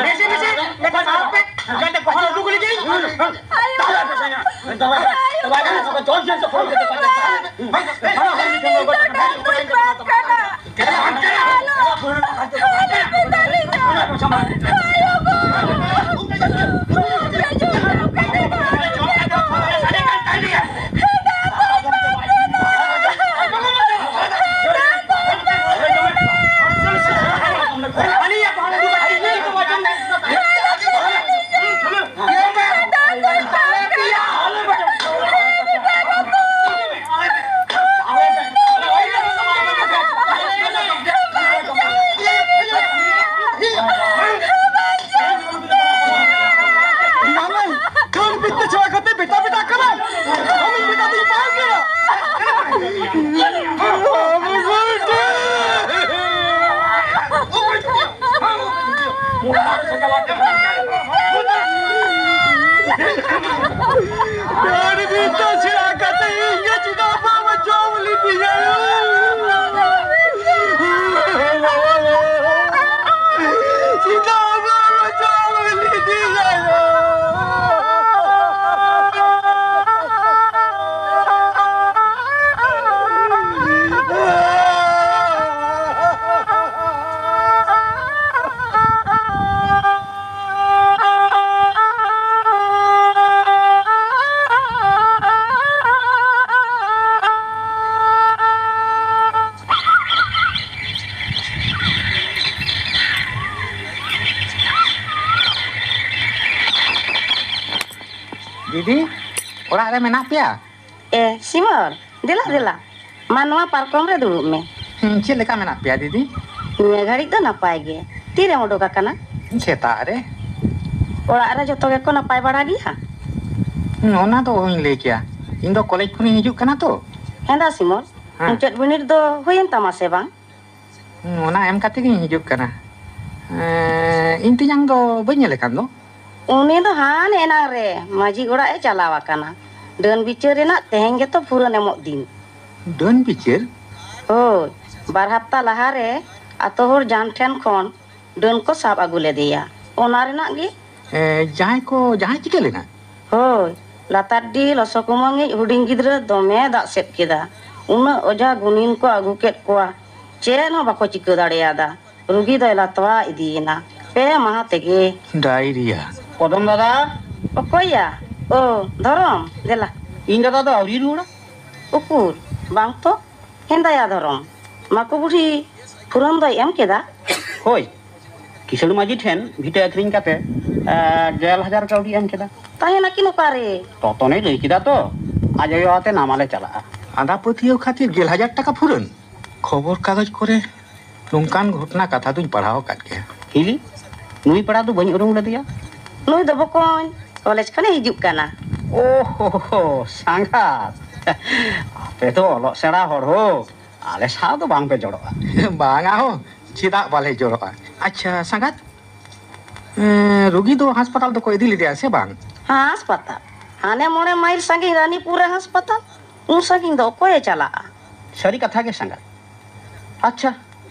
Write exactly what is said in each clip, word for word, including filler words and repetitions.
ᱵᱮᱥᱤ ᱵᱮᱥᱤ ᱢᱤᱫᱴᱟᱝ ᱥᱟᱦᱟᱣ ᱯᱮ, ᱡᱟᱛᱮ ᱜᱚᱦᱚᱲ ᱩᱰᱩᱠ ᱞᱟᱹᱜᱤᱫ᱾ ᱟᱢᱤᱧ ᱵᱮᱴᱟ ᱫᱚᱧ ᱵᱟᱝ ᱠᱟᱱᱟ᱾ ᱟᱹᱰᱤ ᱫᱤᱱ ᱛᱚ ᱥᱮᱬᱟ ᱠᱟᱛᱮ ᱤᱧ ᱜᱮ ᱪᱮᱫᱟᱜ ᱵᱟᱢ ᱡᱚᱢ ᱞᱤᱫᱤᱧᱟ? ᱪᱮᱫᱟᱜ ᱵᱟᱢ ᱡᱚᱢ ᱞᱤᱫᱤᱧᱟ? ᱫᱤᱫᱤ, ᱚᱲᱟᱜ ᱨᱮ ᱢᱮᱱᱟᱜ ᱯᱮᱭᱟ? ᱮ, ᱥᱤᱢᱚᱞ, ᱫᱮᱞᱟ, ᱫᱮᱞᱟ᱾ ᱢᱟ, ᱱᱚᱣᱟ ᱯᱟᱨᱠᱚᱢ ᱨᱮ ᱫᱩᱲᱩᱵ ᱢᱮ᱾ ᱦᱩᱸ, ᱪᱮᱫ ᱞᱮᱠᱟ ᱢᱮᱱᱟᱜ ᱯᱮᱭᱟ, ᱫᱤᱫᱤ? ᱱᱤᱭᱟᱹ ᱜᱷᱟᱹᱲᱤᱡ ᱫᱚ ᱱᱟᱯᱟᱭ ᱜᱮ᱾ ᱛᱤᱨᱮᱢ ᱩᱰᱩᱠ ᱟᱠᱟᱱᱟ? ᱥᱮᱛᱟᱜ ᱨᱮ᱾ ᱚᱲᱟᱜ ᱨᱮ ᱡᱚᱛᱚ ᱜᱮᱠᱚ ᱱᱟᱯᱟᱭ ᱵᱟᱲᱟ ᱜᱮᱭᱟ? ᱦᱩᱸ, ᱚᱱᱟ ᱫᱚ ᱚᱦᱚᱧ ᱞᱟᱹᱭ ᱠᱮᱭᱟ᱾ ᱤᱧ ᱫᱚ ᱠᱚᱞᱮᱡᱽ ᱠᱷᱚᱱᱤᱧ ᱦᱤᱡᱩᱜ ᱠᱟᱱᱟ ᱛᱚ᱾ ᱦᱮᱸᱫᱟ ᱥᱤᱢᱚᱞ, ᱦᱮᱸ᱾ ᱢᱩᱪᱟᱹᱫ ᱵᱤᱱᱤᱰ ᱫᱚ ᱦᱩᱭᱮᱱ ᱛᱟᱢᱟ ᱥᱮ ᱵᱟᱝ? ᱦᱩᱸ, ᱚᱱᱟ ᱮᱢ ᱠᱟᱛᱮ ᱜᱤᱧ ᱦᱤᱡᱩᱜ ᱠᱟᱱᱟ᱾ ᱮᱸ, ᱤᱧ ᱛᱮᱧᱟᱝ ᱫᱚ ᱵᱟᱹᱧ ᱧᱮᱞᱮ ᱠᱟᱱ ᱫᱚ᱾ ᱩᱱᱤ ᱫᱚ ᱦᱟᱱ ᱮᱱᱟᱝ ᱨᱮ ᱢᱟᱹᱡᱷᱤ ᱚᱲᱟᱜ ᱮ ᱪᱟᱞᱟᱣ ᱟᱠᱟᱱᱟ᱾ ᱰᱟᱹᱱ ᱵᱤᱪᱟᱹᱨ ᱨᱮᱱᱟᱜ ᱛᱮᱦᱮᱧ ᱜᱮᱛᱚ ᱯᱷᱩᱨᱟᱹᱱ ᱮᱢᱚᱜ ᱫᱤᱱ᱾ ᱰᱟᱹᱱ ᱵᱤᱪᱟᱹᱨ? ᱦᱳᱭ, ᱵᱟᱨ ᱦᱟᱯᱛᱟ ᱞᱟᱦᱟᱨᱮ ᱟᱛᱳ ᱦᱚᱲ ᱡᱟᱱ ᱴᱷᱮᱱ ᱠᱷᱚᱱ ᱰᱟᱹᱱ ᱠᱚ ᱥᱟᱵ ᱟᱹᱜᱩ ᱞᱮᱫᱮᱭᱟ᱾ ᱚᱱᱟ ᱨᱮᱱᱟᱜ ᱜᱮ᱾ ᱮ, ᱡᱟᱦᱟᱸᱭ ᱠᱚ, ᱡᱟᱦᱟᱸᱭ ᱪᱤᱠᱟᱹ ᱞᱮᱱᱟ? ᱦᱳᱭ, ᱞᱟᱛᱟᱨᱰᱤ ᱞᱚᱥᱚᱠᱩᱢᱟᱹᱝᱤᱡ ᱦᱩᱰᱤᱧ ᱜᱤᱫᱽᱨᱟᱹ ᱫᱚᱢᱮ ᱫᱟᱜ ᱥᱮᱫ ᱠᱮᱫᱟ᱾ ᱩᱱᱟᱹᱜ ᱚᱡᱷᱟ ᱜᱩᱱᱤᱱ ᱠᱚ ᱟᱹᱜᱩ ᱠᱮᱫ ᱠᱚᱣᱟ, ᱪᱮᱫ ᱦᱚᱸ ᱵᱟᱠᱚ ᱪᱤᱠᱟᱹ ᱫᱟᱲᱮᱭᱟᱫᱟ᱾ ᱨᱩᱜᱤ ᱫᱚᱭ ᱞᱟᱛᱣᱟ ᱤᱫᱤᱭᱮᱱᱟ ᱯᱮ ᱢᱟᱦᱟ ᱛᱮᱜᱮ᱾ ᱰᱟᱭᱨᱤᱭᱟ᱾ ᱠᱚᱫᱚᱢ ᱫᱟᱫᱟ᱾ ᱚᱠᱚᱭᱭᱟ? ᱳ, ᱫᱷᱚᱨᱚᱢ, ᱫᱮᱞᱟ᱾ ᱤᱧ ᱫᱟᱫᱟ ᱫᱚ ᱟᱹᱣᱨᱤ ᱨᱩᱣᱟᱹᱲᱟ᱾ ᱩᱠᱩᱨ, ᱵᱟᱝ ᱛᱚ᱾ ᱦᱮᱸᱫᱟᱭᱟ ᱫᱷᱚᱨᱚᱢ, ᱢᱟᱠᱚ ᱵᱩᱰᱷᱤ ᱯᱷᱩᱨᱟᱹᱱ ᱫᱚᱭ ᱮᱢ ᱠᱮᱫᱟ? ᱦᱳᱭ, ᱠᱤᱥᱟᱹᱬ ᱢᱟᱹᱡᱷᱤ ᱴᱷᱮᱱ ᱵᱷᱤᱴᱟᱹ ᱟᱹᱠᱷᱨᱤᱧ ᱠᱟᱛᱮ, ᱮ, ᱜᱮᱞ ᱦᱟᱡᱟᱨ ᱠᱟᱹᱣᱰᱤ ᱮᱢ ᱠᱮᱫᱟ᱾ ᱛᱟᱦᱮᱱᱟᱠᱤᱱ ᱚᱠᱟᱨᱮ? ᱨᱚᱛᱚᱱᱮ ᱞᱟᱹᱭ ᱠᱮᱫᱟ ᱛᱚ, ᱟᱡ ᱟᱭᱳ ᱟᱛᱮ ᱱᱟᱢᱟᱞᱮ ᱪᱟᱞᱟᱜᱼᱟ᱾ ᱟᱸᱫᱷᱟ ᱯᱟᱹᱛᱭᱟᱹᱣ ᱠᱷᱟᱹᱛᱤᱨ ᱜᱮᱞ ᱦᱟᱡᱟᱨ ᱴᱟᱠᱟ ᱯᱷᱩᱨᱟᱹᱱ? ᱠᱷᱚᱵᱚᱨ ᱠᱟᱜᱚᱡᱽ ᱠᱚᱨᱮ ᱱᱚᱝᱠᱟᱱ ᱜᱷᱚᱴᱚᱱᱟ ᱠᱟᱛᱷᱟ ᱫᱩᱧ ᱯᱟᱲᱦᱟᱣ ᱟᱠᱟᱫ ᱜᱮᱭᱟ᱾ ᱦᱤᱞᱤ, ᱱᱩᱭ ᱯᱮᱲᱟ ᱫᱚ ᱵᱟᱹᱧ ᱩᱨᱩᱢ ᱞᱮᱫᱮᱭᱟ᱾ ᱱᱩᱭ ᱫᱚ ᱵᱚᱠᱚᱧ, ᱠᱚᱞᱮᱡᱽ ᱠᱷᱚᱱᱮ ᱦᱤᱡᱩᱜ ᱠᱟᱱᱟ᱾ ᱳ ᱦᱳ ᱦᱳ, ᱥᱟᱸᱜᱟᱛ᱾ ᱟᱯᱮ ᱫᱚ ᱚᱞᱚᱜ ᱥᱮᱬᱟ ᱦᱚᱲ ᱦᱳ, ᱟᱞᱮ ᱥᱟᱶ ᱫᱚ ᱵᱟᱝ ᱯᱮ ᱡᱚᱲᱚᱜᱼᱟ᱾ ᱵᱟᱝᱟ ᱦᱳ, ᱪᱮᱫᱟᱜ ᱵᱟᱞᱮ ᱡᱚᱲᱚᱜᱼᱟ? ᱟᱪᱪᱷᱟ ᱥᱟᱸᱜᱟᱛ, ᱮᱸ, ᱨᱩᱜᱤ ᱫᱚ ᱦᱟᱥᱯᱟᱛᱟᱞ ᱫᱚᱠᱚ ᱤᱫᱤ ᱞᱮᱫᱮᱭᱟ ᱥᱮ ᱵᱟᱝ? ᱦᱟᱥᱯᱟᱛᱟᱞ? ᱦᱟᱱᱮ ᱢᱚᱬᱮ ᱢᱟᱭᱤᱞ ᱥᱟᱺᱜᱤᱧ ᱨᱟᱱᱤᱯᱩᱨ ᱨᱮ ᱦᱟᱥᱯᱟᱛᱟᱞ᱾ ᱩᱱ ᱥᱟᱺᱜᱤᱧ ᱫᱚ ᱚᱠᱚᱭᱮ ᱪᱟᱞᱟᱜᱼᱟ? ᱥᱟᱹᱨᱤ ᱠᱟᱛᱷᱟ ᱜᱮ ᱥᱟᱸᱜᱟᱛ᱾ ᱟᱪᱪᱷᱟ,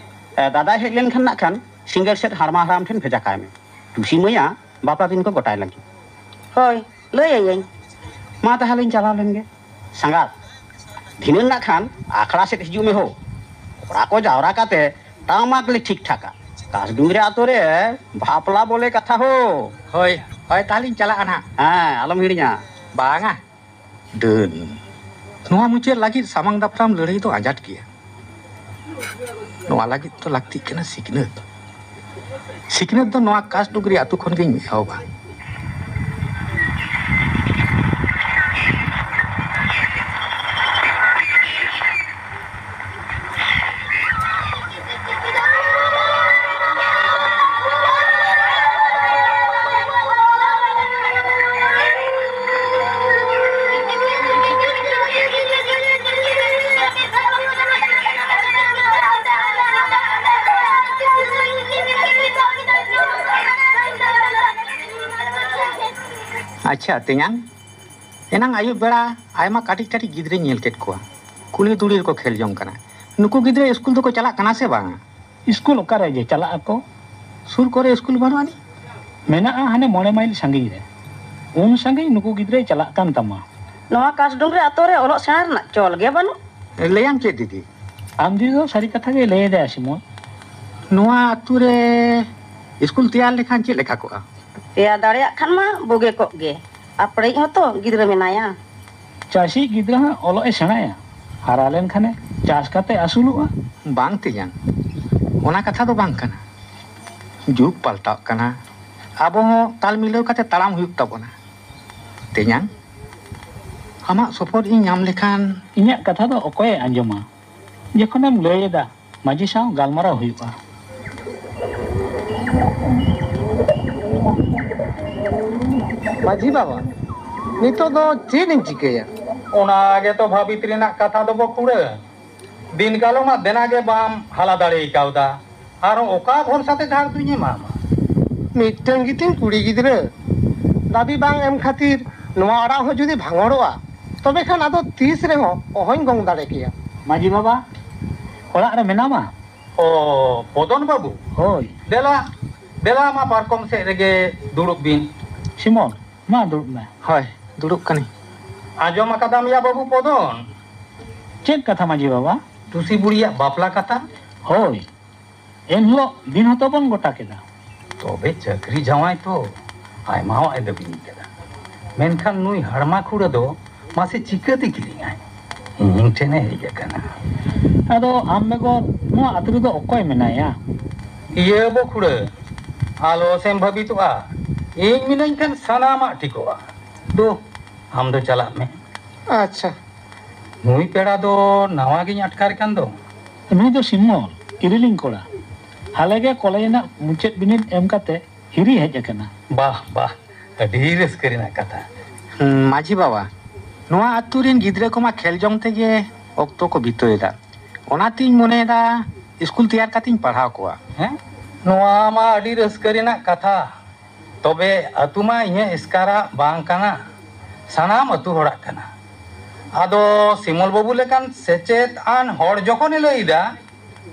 ᱮ, ᱫᱟᱫᱟᱭ ᱦᱮᱡ ᱞᱮᱱᱠᱷᱟᱱ ᱱᱟᱜ ᱠᱷᱟᱱ ᱥᱤᱸᱜᱟᱹᱲ ᱥᱮᱫ ᱦᱟᱲᱢᱟ ᱦᱟᱲᱟᱢ ᱴᱷᱮᱱ ᱵᱷᱮᱡᱟ ᱠᱟᱭ ᱢᱮ᱾ ᱴᱩᱥᱤ ᱢᱟᱹᱭᱟ ᱵᱟᱯᱞᱟ ᱫᱤᱱ ᱠᱚ ᱜᱚᱴᱟᱭ ᱞᱟᱹᱜᱤᱫ᱾ ᱦᱳᱭ, ᱞᱟᱹᱭ ᱟᱹᱭᱟᱹᱧ᱾ ᱢᱟ ᱛᱟᱦᱞᱮᱧ ᱪᱟᱞᱟᱣ ᱞᱮᱱ ᱜᱮ᱾ ᱥᱟᱸᱜᱟᱛ, ᱫᱷᱤᱱᱟᱹᱱ ᱱᱟᱜ ᱠᱷᱟᱱ ᱟᱠᱷᱲᱟ ᱥᱮᱫ ᱦᱤᱡᱩᱜ ᱢᱮ ᱦᱳ᱾ ᱠᱚᱲᱟ ᱠᱚ ᱡᱟᱣᱨᱟ ᱠᱟᱛᱮ ᱴᱟᱢᱟᱠ ᱞᱮ ᱴᱷᱤᱠ ᱴᱷᱟᱠᱟ᱾ ᱠᱟᱥᱰᱩᱝᱨᱤ ᱟᱛᱳ ᱨᱮ ᱵᱟᱯᱞᱟ ᱵᱚᱞᱮ ᱠᱟᱛᱷᱟ ᱦᱳ᱾ ᱦᱳᱭ, ᱦᱳᱭ, ᱛᱟᱦᱞᱮᱧ ᱪᱟᱞᱟᱜᱼᱟ ᱱᱟᱦᱟᱜ᱾ ᱦᱮᱸ, ᱟᱞᱚᱢ ᱦᱤᱲᱤᱧᱟ᱾ ᱵᱟᱝᱟ, ᱰᱟᱹᱱ᱾ ᱱᱚᱣᱟ ᱢᱩᱪᱟᱹᱫ ᱞᱟᱹᱜᱤᱫ ᱥᱟᱢᱟᱝ ᱫᱟᱯᱨᱟᱢ ᱞᱟᱹᱲᱦᱟᱹᱭ ᱫᱚ ᱟᱸᱡᱷᱟᱴ ᱜᱮᱭᱟ᱾ ᱱᱚᱣᱟ ᱞᱟᱹᱜᱤᱫ ᱫᱚ ᱞᱟᱹᱠᱛᱤᱜ ᱠᱟᱱᱟ ᱥᱤᱠᱷᱱᱟᱹᱛ᱾ ᱥᱤᱠᱷᱱᱟᱹᱛ ᱫᱚ ᱱᱚᱣᱟ ᱠᱟᱥᱰᱩᱜᱽᱨᱤ ᱟᱹᱛᱩ ᱠᱷᱚᱱ ᱜᱤᱧ ᱮᱦᱚᱵᱟ᱾ ᱟᱪᱪᱷᱟ ᱛᱮᱧᱟᱝ, ᱮᱱᱟᱝ ᱟᱹᱭᱩᱵ ᱵᱮᱲᱟ ᱟᱭᱢᱟ ᱠᱟᱹᱴᱤᱡ ᱠᱟᱹᱴᱤᱡ ᱜᱤᱫᱽᱨᱟᱹᱧ ᱧᱮᱞ ᱠᱮᱫ ᱠᱚᱣᱟ, ᱠᱩᱞᱦᱤ ᱫᱷᱩᱲᱤ ᱨᱮᱠᱚ ᱠᱷᱮᱞ ᱡᱚᱝ ᱠᱟᱱᱟ᱾ ᱱᱩᱠᱩ ᱜᱤᱫᱽᱨᱟᱹ ᱤᱥᱠᱩᱞ ᱫᱚᱠᱚ ᱪᱟᱞᱟᱜ ᱠᱟᱱᱟ ᱥᱮ ᱵᱟᱝᱟ? ᱤᱥᱠᱩᱞ ᱚᱠᱟᱨᱮ ᱡᱮ ᱪᱟᱞᱟᱜ ᱟᱠᱚ? ᱥᱩᱨ ᱠᱚᱨᱮ ᱤᱥᱠᱩᱞ ᱵᱟᱹᱱᱩᱜ ᱟᱹᱱᱤᱡ? ᱢᱮᱱᱟᱜᱼᱟ, ᱦᱟᱱᱮ ᱢᱚᱬᱮ ᱢᱟᱭᱤᱞ ᱥᱟᱺᱜᱤᱧ ᱨᱮ᱾ ᱩᱱ ᱥᱟᱺᱜᱤᱧ ᱱᱩᱠᱩ ᱜᱤᱫᱽᱨᱟᱹᱭ ᱪᱟᱞᱟᱜ ᱠᱟᱱ ᱛᱟᱢᱟ? ᱱᱚᱣᱟ ᱠᱟᱥᱰᱩᱝ ᱨᱮ ᱟᱛᱳ ᱨᱮ ᱚᱞᱚᱜ ᱥᱮᱬᱟ ᱨᱮᱱᱟᱜ ᱪᱚᱞ ᱜᱮ ᱵᱟᱹᱱᱩᱜ᱾ ᱞᱟᱹᱭᱟᱢ ᱪᱮᱫ ᱫᱤᱫᱤ? ᱟᱢ ᱫᱤᱫᱤ ᱫᱚ ᱥᱟᱹᱨᱤ ᱠᱟᱛᱷᱟ ᱜᱮ ᱞᱟᱹᱭ ᱮᱫᱟᱭ ᱥᱤᱢᱚᱱ᱾ ᱱᱚᱣᱟ ᱟᱛᱳ ᱨᱮ ᱤᱥᱠᱩᱞ ᱛᱮᱭᱟᱨ ᱞᱮᱠᱷᱟᱱ ᱪᱮᱫ ᱞᱮᱠᱟ ᱠᱚᱜᱼᱟ? ᱛᱮᱭᱟᱨ ᱫᱟᱲᱮᱭᱟᱜ ᱠᱷᱟᱱ ᱢᱟ ᱵᱩᱜᱮ ᱠᱚᱜ ᱜᱮ᱾ ᱟᱯᱲᱮᱡ ᱦᱚᱸᱛᱚ ᱜᱤᱫᱽᱨᱟᱹ ᱢᱮᱱᱟᱭᱟ᱾ ᱪᱟᱹᱥᱤ ᱜᱤᱫᱽᱨᱟᱹ ᱦᱚᱸ ᱚᱞᱚᱜ ᱮ ᱥᱮᱬᱟᱭᱟ, ᱦᱟᱨᱟ ᱞᱮᱱᱠᱷᱟᱱᱮ ᱪᱟᱥ ᱠᱟᱛᱮ ᱟᱹᱥᱩᱞᱚᱜᱼᱟ᱾ ᱵᱟᱝ ᱛᱮᱧᱟᱝ, ᱚᱱᱟ ᱠᱟᱛᱷᱟ ᱫᱚ ᱵᱟᱝ ᱠᱟᱱᱟ᱾ ᱡᱩᱜᱽ ᱯᱟᱞᱴᱟᱜ ᱠᱟᱱᱟ, ᱟᱵᱚ ᱦᱚᱸ ᱛᱟᱞ ᱢᱤᱞᱟᱹᱣ ᱠᱟᱛᱮ ᱛᱟᱲᱟᱢ ᱦᱩᱭᱩᱜ ᱛᱟᱵᱚᱱᱟ᱾ ᱛᱮᱧᱟᱝ, ᱟᱢᱟᱜ ᱥᱚᱯᱚᱦᱚᱫ ᱤᱧ ᱧᱟᱢ ᱞᱮᱠᱷᱟᱱ᱾ ᱤᱧᱟᱹᱜ ᱠᱟᱛᱷᱟ ᱫᱚ ᱚᱠᱚᱭᱮ ᱟᱸᱡᱚᱢᱟ? ᱡᱚᱠᱷᱚᱱᱮᱢ ᱞᱟᱹᱭ ᱮᱫᱟ, ᱢᱟᱹᱡᱷᱤ ᱥᱟᱶ ᱜᱟᱞᱢᱟᱨᱟᱣ ᱦᱩᱭᱩᱜᱼᱟ᱾ ᱢᱟᱹᱡᱷᱤ ᱵᱟᱵᱟ, ᱱᱤᱛᱚᱜ ᱫᱚ ᱪᱮᱫ ᱤᱧ ᱪᱤᱠᱟᱹᱭᱟ? ᱚᱱᱟ ᱜᱮᱛᱚ ᱵᱷᱟᱹᱵᱤᱛ ᱨᱮᱱᱟᱜ ᱠᱟᱛᱷᱟ ᱫᱚ ᱵᱚᱠᱩᱲᱟᱹ᱾ ᱫᱤᱱ ᱠᱟᱞᱚᱢᱟᱜ ᱫᱮᱱᱟ ᱜᱮ ᱵᱟᱢ ᱦᱟᱞᱟ ᱫᱟᱲᱮ ᱠᱟᱣᱫᱟ, ᱟᱨ ᱚᱠᱟ ᱵᱷᱚᱨᱥᱟ ᱛᱮ ᱫᱷᱟᱨ ᱫᱩᱧ ᱮᱢᱟᱢᱟ? ᱢᱤᱫᱴᱟᱝ ᱜᱮᱛᱤᱧ ᱠᱩᱲᱤ ᱜᱤᱫᱽᱨᱟᱹ, ᱫᱟᱹᱵᱤ ᱵᱟᱝ ᱮᱢ ᱠᱷᱟᱹᱛᱤᱨ ᱱᱚᱣᱟ ᱟᱲᱟᱜ ᱦᱚᱸ ᱡᱩᱫᱤ ᱵᱷᱟᱸᱜᱚᱲᱚᱜᱼᱟ, ᱛᱚᱵᱮ ᱠᱷᱟᱱ ᱟᱫᱚ ᱛᱤᱥ ᱨᱮᱦᱚᱸ ᱚᱦᱚᱧ ᱜᱚᱝ ᱫᱟᱲᱮ ᱠᱮᱭᱟ᱾ ᱢᱟᱹᱡᱷᱤ ᱵᱟᱵᱟ, ᱚᱲᱟᱜ ᱨᱮ ᱢᱮᱱᱟᱢᱟ? ᱚ, ᱯᱚᱫᱚᱱ ᱵᱟᱹᱵᱩ? ᱦᱳᱭ᱾ ᱫᱮᱞᱟ, ᱫᱮᱞᱟ, ᱢᱟ ᱯᱟᱨᱠᱚᱢ ᱥᱮᱫ ᱨᱮᱜᱮ ᱫᱩᱲᱩᱵ ᱵᱤᱱ᱾ ᱥᱤᱢᱚᱱ, ᱢᱟ ᱫᱩᱲᱩᱵ ᱢᱮ᱾ ᱦᱳᱭ, ᱫᱩᱲᱩᱵ ᱠᱟᱹᱱᱟᱹᱧ᱾ ᱟᱸᱡᱚᱢ ᱟᱠᱟᱫᱟᱢ ᱭᱟ ᱵᱟᱹᱵᱩ ᱯᱚᱫᱚᱱ? ᱪᱮᱫ ᱠᱟᱛᱷᱟ ᱢᱟᱹᱡᱷᱤ ᱵᱟᱵᱟ? ᱴᱩᱥᱤ ᱵᱩᱲᱤᱭᱟᱜ ᱵᱟᱯᱞᱟ ᱠᱟᱛᱷᱟ? ᱦᱳᱭ, ᱮᱱᱦᱤᱞᱳᱜ ᱫᱤᱱ ᱦᱚᱸᱛᱚ ᱵᱚᱱ ᱜᱚᱴᱟ ᱠᱮᱫᱟ᱾ ᱛᱚᱵᱮ ᱪᱟᱹᱠᱨᱤ ᱡᱟᱶᱟᱭ ᱛᱚ ᱟᱭᱢᱟᱣᱟᱜ ᱮ ᱫᱟᱹᱵᱤᱧ ᱠᱟᱫᱟ, ᱢᱮᱱᱠᱷᱟᱱ ᱱᱩᱭ ᱦᱟᱲᱢᱟ ᱠᱷᱩᱲᱟᱹ ᱫᱚ ᱢᱟᱥᱮ ᱪᱤᱠᱟᱹᱛᱮ ᱠᱤᱨᱤᱧᱟᱭ? ᱤᱧ ᱴᱷᱮᱱᱮ ᱦᱮᱡ ᱟᱠᱟᱱᱟ᱾ ᱟᱫᱚ ᱟᱢ ᱵᱮᱜᱚᱨ ᱱᱚᱣᱟ ᱟᱹᱛᱩ ᱨᱮᱫᱚ ᱚᱠᱚᱭ ᱢᱮᱱᱟᱭᱟ? ᱤᱭᱟᱹ ᱵᱚ ᱠᱷᱩᱲᱟᱹ, ᱟᱞᱚ ᱥᱮᱢ ᱵᱷᱟᱹᱵᱤᱛᱚᱜᱼᱟ᱾ ᱤᱧ ᱢᱤᱱᱟᱹᱧ ᱠᱷᱟᱱ ᱥᱟᱱᱟᱢᱟᱜ ᱴᱷᱤᱠᱚᱜᱼᱟ᱾ ᱫᱩ, ᱟᱢ ᱫᱚ ᱪᱟᱞᱟᱜ ᱢᱮ᱾ ᱟᱪᱪᱷᱟ᱾ ᱱᱩᱭ ᱯᱮᱲᱟ ᱫᱚ ᱱᱟᱣᱟ ᱜᱤᱧ ᱟᱴᱠᱟᱨ ᱠᱟᱱ ᱫᱚ᱾ ᱱᱩᱭ ᱫᱚ ᱥᱤᱢᱚᱞ, ᱤᱨᱤᱞᱤᱧ ᱠᱚᱲᱟ᱾ ᱦᱟᱞᱮ ᱜᱮ ᱠᱚᱞᱮᱡᱽ ᱨᱮᱱᱟᱜ ᱢᱩᱪᱟᱹᱫ ᱵᱤᱱᱤᱰ ᱮᱢ ᱠᱟᱛᱮ ᱦᱤᱨᱤ ᱦᱮᱡ ᱟᱠᱟᱱᱟ᱾ ᱵᱟᱦ, ᱵᱟᱦ, ᱟᱹᱰᱤ ᱨᱟᱹᱥᱠᱟᱹ ᱨᱮᱱᱟᱜ ᱠᱟᱛᱷᱟ᱾ ᱦᱩᱸ, ᱢᱟᱹᱡᱷᱤ ᱵᱟᱵᱟ, ᱱᱚᱣᱟ ᱟᱹᱛᱩ ᱨᱮᱱ ᱜᱤᱫᱽᱨᱟᱹ ᱠᱚᱢᱟ ᱠᱷᱮᱞ ᱡᱚᱝ ᱛᱮᱜᱮ ᱚᱠᱛᱚ ᱠᱚ ᱵᱤᱛᱟᱹᱣ ᱮᱫᱟ᱾ ᱚᱱᱟᱛᱤᱧ ᱢᱚᱱᱮᱭᱮᱫᱟ ᱤᱥᱠᱩᱞ ᱛᱮᱭᱟᱨ ᱠᱟᱛᱮᱧ ᱯᱟᱲᱦᱟᱣ ᱠᱚᱣᱟ᱾ ᱦᱮᱸ? ᱱᱚᱣᱟ ᱢᱟ ᱟᱹᱰᱤ ᱨᱟᱹᱥᱠᱟᱹ ᱨᱮᱱᱟᱜ ᱠᱟᱛᱷᱟ᱾ ᱛᱚᱵᱮ ᱟᱹᱛᱩ ᱢᱟ ᱤᱧᱟᱹᱜ ᱮᱥᱠᱟᱨᱟᱜ ᱵᱟᱝ ᱠᱟᱱᱟ, ᱥᱟᱱᱟᱢ ᱟᱹᱛᱩ ᱦᱚᱲᱟᱜ ᱠᱟᱱᱟ᱾ ᱟᱫᱚ ᱥᱤᱢᱚᱞ ᱵᱟᱹᱵᱩ ᱞᱮᱠᱟᱱ ᱥᱮᱪᱮᱫ ᱟᱱ ᱦᱚᱲ ᱡᱚᱠᱷᱚᱱᱮ ᱞᱟᱹᱭ ᱮᱫᱟ,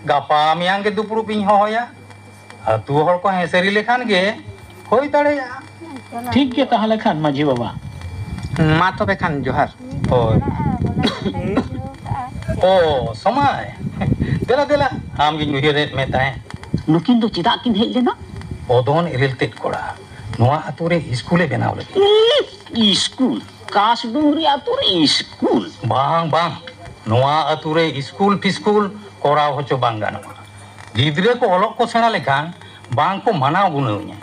ᱜᱟᱯᱟ ᱢᱮᱭᱟᱝ ᱜᱮ ᱫᱩᱯᱲᱩᱵ ᱤᱧ ᱦᱚᱦᱚᱭᱟ᱾ ᱟᱹᱛᱩ ᱦᱚᱲ ᱠᱚ ᱦᱮᱸᱥᱟᱹᱨᱤ ᱞᱮᱠᱷᱟᱱ ᱜᱮ ᱦᱩᱭ ᱫᱟᱲᱮᱭᱟᱜᱼᱟ᱾ ᱴᱷᱤᱠ ᱜᱮ ᱛᱟᱦᱚᱞᱮ ᱠᱷᱟᱱ ᱢᱟᱹᱡᱷᱤ ᱵᱟᱵᱟ᱾ ᱢᱟ ᱛᱚᱵᱮ ᱠᱷᱟᱱ ᱡᱚᱦᱟᱨ᱾ ᱦᱳᱭ᱾ ᱚ, ᱥᱚᱢᱟᱭ᱾ ᱫᱮᱞᱟ, ᱫᱮᱞᱟ, ᱟᱢ ᱜᱤᱧ ᱩᱭᱦᱟᱹᱨᱮᱫ ᱢᱮ ᱛᱟᱦᱮᱸᱫ᱾ ᱱᱩᱠᱤᱱ ᱫᱚ ᱪᱮᱫᱟᱜ ᱠᱤᱱ ᱦᱮᱡ ᱞᱮᱱᱟ? ᱵᱚᱫᱚᱱ ᱮᱨᱮᱞ ᱛᱮᱫ ᱠᱚᱲᱟ ᱱᱚᱣᱟ ᱟᱛᱳ ᱨᱮ ᱤᱥᱠᱩᱞᱮ ᱵᱮᱱᱟᱣ ᱞᱟᱹᱜᱤᱫ᱾ ᱤᱥᱠᱩᱞ? ᱠᱟᱥᱰᱩᱝᱨᱤ ᱟᱛᱳ ᱨᱮ ᱤᱥᱠᱩᱞ? ᱵᱟᱝ, ᱵᱟᱝ, ᱱᱚᱣᱟ ᱟᱛᱳ ᱨᱮ ᱤᱥᱠᱩᱞ ᱯᱷᱤᱥᱠᱩᱞ ᱠᱚᱨᱟᱣ ᱦᱚᱪᱚ ᱵᱟᱝ ᱜᱟᱱᱚᱜᱼᱟ᱾ ᱜᱤᱫᱽᱨᱟᱹ ᱠᱚ ᱚᱞᱚᱜ ᱠᱚ ᱥᱮᱬᱟ ᱞᱮᱠᱷᱟᱱ ᱵᱟᱝ ᱠᱚ ᱢᱟᱱᱟᱣ ᱜᱩᱱᱟᱹᱣᱤᱧᱟ,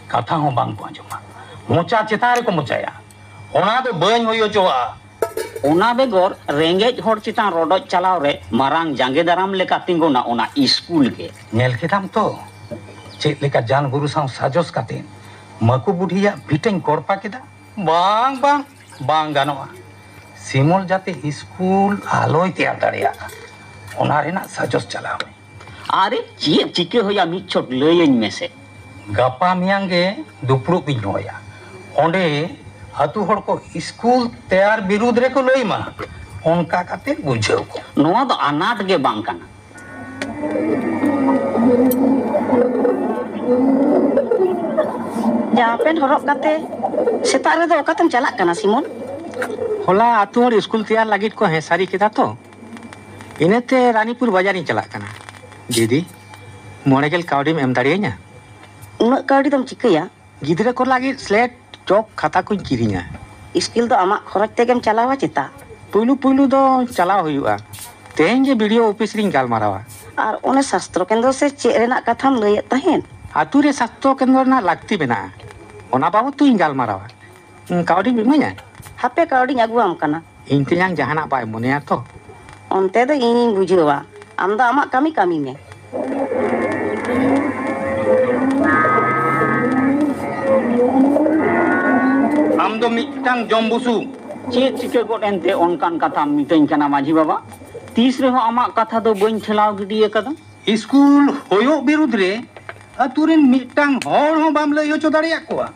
ᱠᱟᱛᱷᱟ ᱦᱚᱸ ᱵᱟᱝ ᱠᱚ ᱟᱸᱡᱚᱢᱟ, ᱢᱚᱪᱟ ᱪᱮᱛᱟᱱ ᱨᱮᱠᱚ ᱢᱚᱪᱟᱭᱟ᱾ ᱚᱱᱟ ᱫᱚ ᱵᱟᱹᱧ ᱦᱩᱭ ᱦᱚᱪᱚᱣᱟᱜᱼᱟ᱾ ᱚᱱᱟ ᱵᱮᱜᱚᱨ ᱨᱮᱸᱜᱮᱡ ᱦᱚᱲ ᱪᱮᱛᱟᱱ ᱨᱚᱰᱚᱡ ᱪᱟᱞᱟᱣ ᱨᱮ ᱢᱟᱨᱟᱝ ᱡᱟᱸᱜᱮ ᱫᱟᱨᱟᱢ ᱞᱮᱠᱟ ᱛᱤᱸᱜᱩᱱᱟ ᱚᱱᱟ ᱤᱥᱠᱩᱞ ᱜᱮ᱾ ᱧᱮᱞ ᱠᱮᱫᱟᱢ ᱛᱚ, ᱪᱮᱫ ᱞᱮᱠᱟ ᱡᱟᱱ ᱜᱩᱨᱩ ᱥᱟᱶ ᱥᱟᱡᱚᱥ ᱠᱟᱛᱮ ᱢᱟᱹᱠᱩ ᱵᱩᱰᱷᱤᱭᱟᱜ ᱵᱷᱤᱴᱟᱹᱧ ᱠᱚᱲᱯᱟ ᱠᱮᱫᱟ᱾ ᱵᱟᱝ, ᱵᱟᱝ, ᱵᱟᱝ ᱜᱟᱱᱚᱜᱼᱟ᱾ ᱥᱤᱢᱚᱞ ᱡᱟᱛᱮ ᱤᱥᱠᱩᱞ ᱟᱞᱚᱭ ᱛᱮᱭᱟᱨ ᱫᱟᱲᱮᱭᱟᱜᱼᱟ, ᱚᱱᱟ ᱨᱮᱱᱟᱜ ᱥᱟᱡᱚᱥ ᱪᱟᱞᱟᱣ ᱢᱮ᱾ ᱟᱨᱮ, ᱪᱮᱫ ᱪᱤᱠᱟᱹ ᱦᱩᱭᱩᱜᱼᱟ, ᱢᱤᱫ ᱪᱷᱚᱴ ᱞᱟᱹᱭᱟᱹᱧ ᱢᱮᱥᱮ᱾ ᱜᱟᱯᱟ ᱢᱮᱭᱟᱝ ᱜᱮ ᱫᱩᱯᱲᱩᱵ ᱤᱧ ᱦᱚᱦᱚᱭᱟ᱾ ᱚᱸᱰᱮ ᱟᱹᱛᱩ ᱦᱚᱲ ᱠᱚ ᱤᱥᱠᱩᱞ ᱛᱮᱭᱟᱨ ᱵᱤᱨᱩᱫᱽ ᱨᱮᱠᱚ ᱞᱟᱹᱭ ᱢᱟ, ᱚᱱᱠᱟ ᱠᱟᱛᱮ ᱵᱩᱡᱷᱟᱹᱣ ᱠᱚ᱾ ᱱᱚᱣᱟ ᱫᱚ ᱟᱱᱟᱴ ᱜᱮ ᱵᱟᱝ ᱠᱟᱱᱟ᱾ ᱡᱟᱢᱟ ᱯᱮᱱᱴ ᱦᱚᱨᱚᱜ ᱠᱟᱛᱮ ᱥᱮᱛᱟᱜ ᱨᱮᱫᱚ ᱚᱠᱟᱛᱮᱢ ᱪᱟᱞᱟᱜ ᱠᱟᱱᱟ, ᱥᱤᱢᱚᱱ? ᱦᱚᱞᱟ ᱟᱹᱛᱩ ᱦᱚᱲ ᱤᱥᱠᱩᱞ ᱛᱮᱭᱟᱨ ᱞᱟᱹᱜᱤᱫ ᱠᱚ ᱦᱮᱸ ᱥᱟᱹᱨᱤ ᱠᱮᱫᱟ ᱛᱚ, ᱤᱱᱟᱹᱛᱮ ᱨᱟᱱᱤᱯᱩᱨ ᱵᱟᱡᱟᱨᱤᱧ ᱪᱟᱞᱟᱜ ᱠᱟᱱᱟ᱾ ᱫᱤᱫᱤ, ᱢᱚᱬᱮ ᱜᱮᱞ ᱠᱟᱹᱣᱰᱤᱢ ᱮᱢ ᱫᱟᱲᱮᱭᱟᱹᱧᱟ? ᱩᱱᱟᱹᱜ ᱠᱟᱹᱣᱰᱤ ᱫᱚᱢ ᱪᱤᱠᱟᱹᱭᱟ? ᱜᱤᱫᱽᱨᱟᱹ ᱠᱚ ᱞᱟᱹᱜᱤᱫ ᱥᱞᱮᱴ, ᱪᱚᱠ, ᱠᱷᱟᱛᱟ ᱠᱚᱧ ᱠᱤᱨᱤᱧᱟ᱾ ᱤᱥᱠᱩᱞ ᱫᱚ ᱟᱢᱟᱜ ᱠᱷᱚᱨᱚᱪ ᱛᱮᱜᱮᱢ ᱪᱟᱞᱟᱣᱟ ᱪᱮᱛᱟ? ᱯᱩᱭᱞᱩ ᱯᱩᱭᱞᱩ ᱫᱚ ᱪᱟᱞᱟᱣ ᱦᱩᱭᱩᱜᱼᱟ᱾ ᱛᱮᱦᱮᱧ ᱜᱮ ᱵᱤ ᱰᱤ ᱳ ᱚᱯᱷᱤᱥ ᱨᱤᱧ ᱜᱟᱞᱢᱟᱨᱟᱣᱟ᱾ ᱟᱨ ᱚᱱᱮ ᱥᱟᱥᱛᱨᱚ ᱠᱮᱱᱫᱨᱚ ᱥᱮ ᱪᱮᱫ ᱨᱮᱱᱟᱜ ᱠᱟᱛᱷᱟᱢ ᱞᱟᱹᱭᱮᱫ ᱛᱟᱦᱮᱸᱫ? ᱟᱹᱛᱩ ᱨᱮ ᱥᱟᱥᱛᱨᱚ ᱠᱮᱱᱫᱨᱚ ᱨᱮᱱᱟᱜ ᱞᱟᱹᱠᱛᱤ ᱢᱮᱱᱟᱜᱼᱟ, ᱚᱱᱟ ᱵᱟᱵᱚᱫ ᱛᱩᱧ ᱜᱟᱞᱢᱟᱨᱟᱣᱟ᱾ ᱠᱟᱹᱣᱰᱤᱢ ᱤᱢᱟᱹᱧᱟ? ᱦᱟᱯᱮ, ᱠᱟᱹᱣᱰᱤᱧ ᱟᱹᱜᱩᱣᱟᱢ ᱠᱟᱱᱟ᱾ ᱤᱧ ᱛᱮᱭᱟᱝ ᱡᱟᱦᱟᱱᱟᱜ ᱵᱟᱭ ᱢᱚᱱᱮᱭᱟ ᱛᱚ? ᱚᱱᱛᱮ ᱫᱚ ᱤᱧᱤᱧ ᱵᱩᱡᱷᱟᱹᱣᱟ, ᱟᱢ ᱫᱚ ᱟᱢᱟᱜ ᱠᱟᱹᱢᱤ ᱠᱟᱹᱢᱤ ᱢᱮ᱾ ᱟᱢ ᱫᱚ ᱢᱤᱫᱴᱟᱝ ᱡᱚᱢ ᱵᱩᱥᱩᱵ᱾ ᱪᱮᱫ ᱪᱤᱠᱟᱹ ᱜᱚᱫ ᱮᱱᱛᱮ ᱚᱱᱠᱟᱱ ᱠᱟᱛᱷᱟᱢ ᱢᱤᱛᱟᱹᱧ ᱠᱟᱱᱟ ᱢᱟᱹᱡᱷᱤ ᱵᱟᱵᱟ? ᱛᱤᱥ ᱨᱮᱦᱚᱸ ᱟᱢᱟᱜ ᱠᱟᱛᱷᱟ ᱫᱚ ᱵᱟᱹᱧ ᱴᱷᱮᱞᱟᱣ ᱜᱤᱰᱤ ᱟᱠᱟᱫᱟ᱾ ᱤᱥᱠᱩᱞ ᱦᱩᱭᱩᱜ ᱵᱤᱨᱩᱫᱽ ᱨᱮ ᱟᱹᱛᱩ ᱨᱮᱱ ᱢᱤᱫᱴᱟᱝ ᱦᱚᱲ ᱦᱚᱸ ᱵᱟᱢ ᱞᱟᱹᱭ ᱦᱚᱪᱚ ᱫᱟᱲᱮᱭᱟᱜ ᱠᱚᱣᱟ?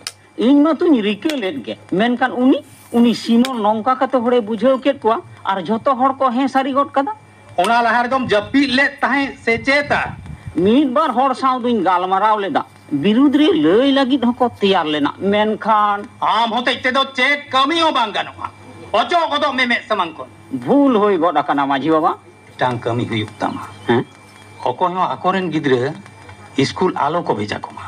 ᱤᱧ ᱢᱟᱛᱚᱧ ᱨᱤᱠᱟᱹ ᱞᱮᱫ ᱜᱮ, ᱢᱮᱱᱠᱷᱟᱱ ᱩᱱᱤ, ᱩᱱᱤ ᱥᱤᱢᱚᱱ ᱱᱚᱝᱠᱟ ᱠᱟᱛᱮ ᱦᱚᱲᱮ ᱵᱩᱡᱷᱟᱹᱣ ᱠᱮᱫ ᱠᱚᱣᱟ ᱟᱨ ᱡᱷᱚᱛᱚ ᱦᱚᱲ ᱠᱚ ᱦᱮᱸ ᱥᱟᱹᱨᱤ ᱜᱚᱫ ᱠᱟᱫᱟ᱾ ᱚᱱᱟ ᱞᱟᱦᱟ ᱨᱮᱫᱚᱢ ᱡᱟᱹᱯᱤᱫ ᱞᱮᱫ ᱛᱟᱦᱮᱸᱫ ᱥᱮ ᱪᱮᱛᱟ? ᱢᱤᱫ ᱵᱟᱨ ᱦᱚᱲ ᱥᱟᱶ ᱫᱩᱧ ᱜᱟᱞᱢᱟᱨᱟᱣ ᱞᱮᱫᱟ, ᱵᱤᱨᱩᱫᱽ ᱨᱮ ᱞᱟᱹᱭ ᱞᱟᱹᱜᱤᱫ ᱦᱚᱸᱠᱚ ᱛᱮᱭᱟᱨ ᱞᱮᱱᱟ, ᱢᱮᱱᱠᱷᱟᱱ ᱟᱢ ᱦᱚᱛᱮᱡ ᱛᱮᱫᱚ ᱪᱮᱫ ᱠᱟᱹᱢᱤ ᱦᱚᱸ ᱵᱟᱝ ᱜᱟᱱᱚᱜᱼᱟ᱾ ᱚᱪᱚᱜ ᱜᱚᱫᱚᱜ ᱢᱮ ᱢᱮᱫ ᱥᱟᱢᱟᱝ ᱠᱷᱚᱱ᱾ ᱵᱷᱩᱞ ᱦᱩᱭ ᱜᱚᱫ ᱟᱠᱟᱱᱟ ᱢᱟᱹᱡᱷᱤ ᱵᱟᱵᱟ᱾ ᱢᱤᱫᱴᱟᱝ ᱠᱟᱹᱢᱤ ᱦᱩᱭᱩᱜ ᱛᱟᱢᱟ᱾ ᱦᱮᱸ? ᱚᱠᱚᱭ ᱦᱚᱸ ᱟᱠᱚᱨᱮᱱ ᱜᱤᱫᱽᱨᱟᱹ ᱤᱥᱠᱩᱞ ᱟᱞᱚ ᱠᱚ ᱵᱷᱮᱡᱟ ᱠᱚᱢᱟ,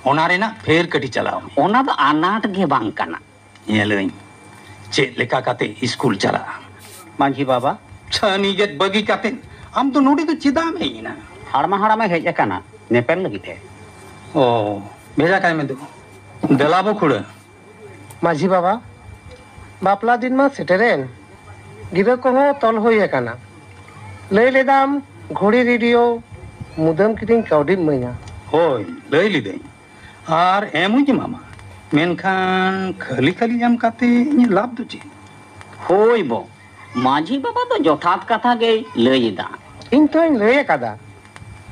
ᱚᱱᱟ ᱨᱮᱱᱟᱜ ᱯᱷᱮᱨ ᱠᱟᱹᱴᱤ ᱪᱟᱞᱟᱣ ᱢᱮ᱾ ᱚᱱᱟ ᱫᱚ ᱟᱱᱟᱴ ᱜᱮ ᱵᱟᱝ ᱠᱟᱱᱟ᱾ ᱧᱮᱞᱟᱹᱧ ᱪᱮᱫ ᱞᱮᱠᱟ ᱠᱟᱛᱮ ᱤᱥᱠᱩᱞ ᱪᱟᱞᱟᱜᱼᱟ᱾ ᱢᱟᱹᱡᱷᱤ ᱵᱟᱵᱟ, ᱪᱷᱟᱹᱱᱤ ᱜᱮᱫ ᱵᱟᱹᱜᱤ ᱠᱟᱛᱮ ᱟᱢ ᱫᱚ ᱱᱚᱰᱮ ᱫᱚ ᱪᱮᱫᱟᱜ ᱮᱢ ᱦᱮᱡ ᱮᱱᱟ? ᱦᱟᱲᱢᱟ ᱦᱟᱲᱟᱢᱮ ᱦᱮᱡ ᱟᱠᱟᱱᱟ ᱧᱮᱯᱮᱞ ᱞᱟᱹᱜᱤᱫ ᱮ᱾ ᱚ, ᱵᱷᱮᱡᱟ ᱠᱟᱭ ᱢᱮ ᱫᱩ᱾ ᱫᱮᱞᱟ ᱵᱚ ᱠᱷᱩᱲᱟᱹ᱾ ᱢᱟᱹᱡᱷᱤ ᱵᱟᱵᱟ, ᱵᱟᱯᱞᱟ ᱫᱤᱱ ᱢᱟ ᱥᱮᱴᱮᱨᱮᱱ, ᱜᱤᱨᱟᱹ ᱠᱚᱦᱚᱸ ᱛᱚᱞ ᱦᱩᱭ ᱟᱠᱟᱱᱟ᱾ ᱞᱟᱹᱭ ᱞᱮᱫᱟᱢ ᱜᱷᱩᱲᱤ ᱨᱮᱰᱤᱭᱳ ᱢᱩᱫᱟᱹᱢ ᱠᱤᱨᱤᱧ ᱠᱟᱹᱣᱰᱤᱢ ᱤᱢᱟᱹᱧᱟ᱾ ᱦᱳᱭ, ᱞᱟᱹᱭ ᱞᱤᱫᱟᱹᱧ᱾ ᱟᱨ ᱮᱢ ᱦᱚᱸᱧ ᱮᱢᱟᱢᱟ, ᱢᱮᱱᱠᱷᱟᱱ ᱠᱷᱟᱹᱞᱤ ᱠᱷᱟᱹᱞᱤ ᱮᱢ ᱠᱟᱛᱮ ᱤᱧᱟᱹᱜ ᱞᱟᱵᱷ ᱫᱚ ᱪᱮᱫ? ᱦᱳᱭ ᱵᱚ, ᱢᱟᱹᱡᱷᱤ ᱵᱟᱵᱟ ᱫᱚ ᱡᱚᱛᱷᱟᱛ ᱠᱟᱛᱷᱟ ᱜᱮᱭ ᱞᱟᱹᱭ ᱮᱫᱟ᱾ ᱤᱧ ᱛᱚᱧ ᱞᱟᱹᱭ ᱟᱠᱟᱫᱟ,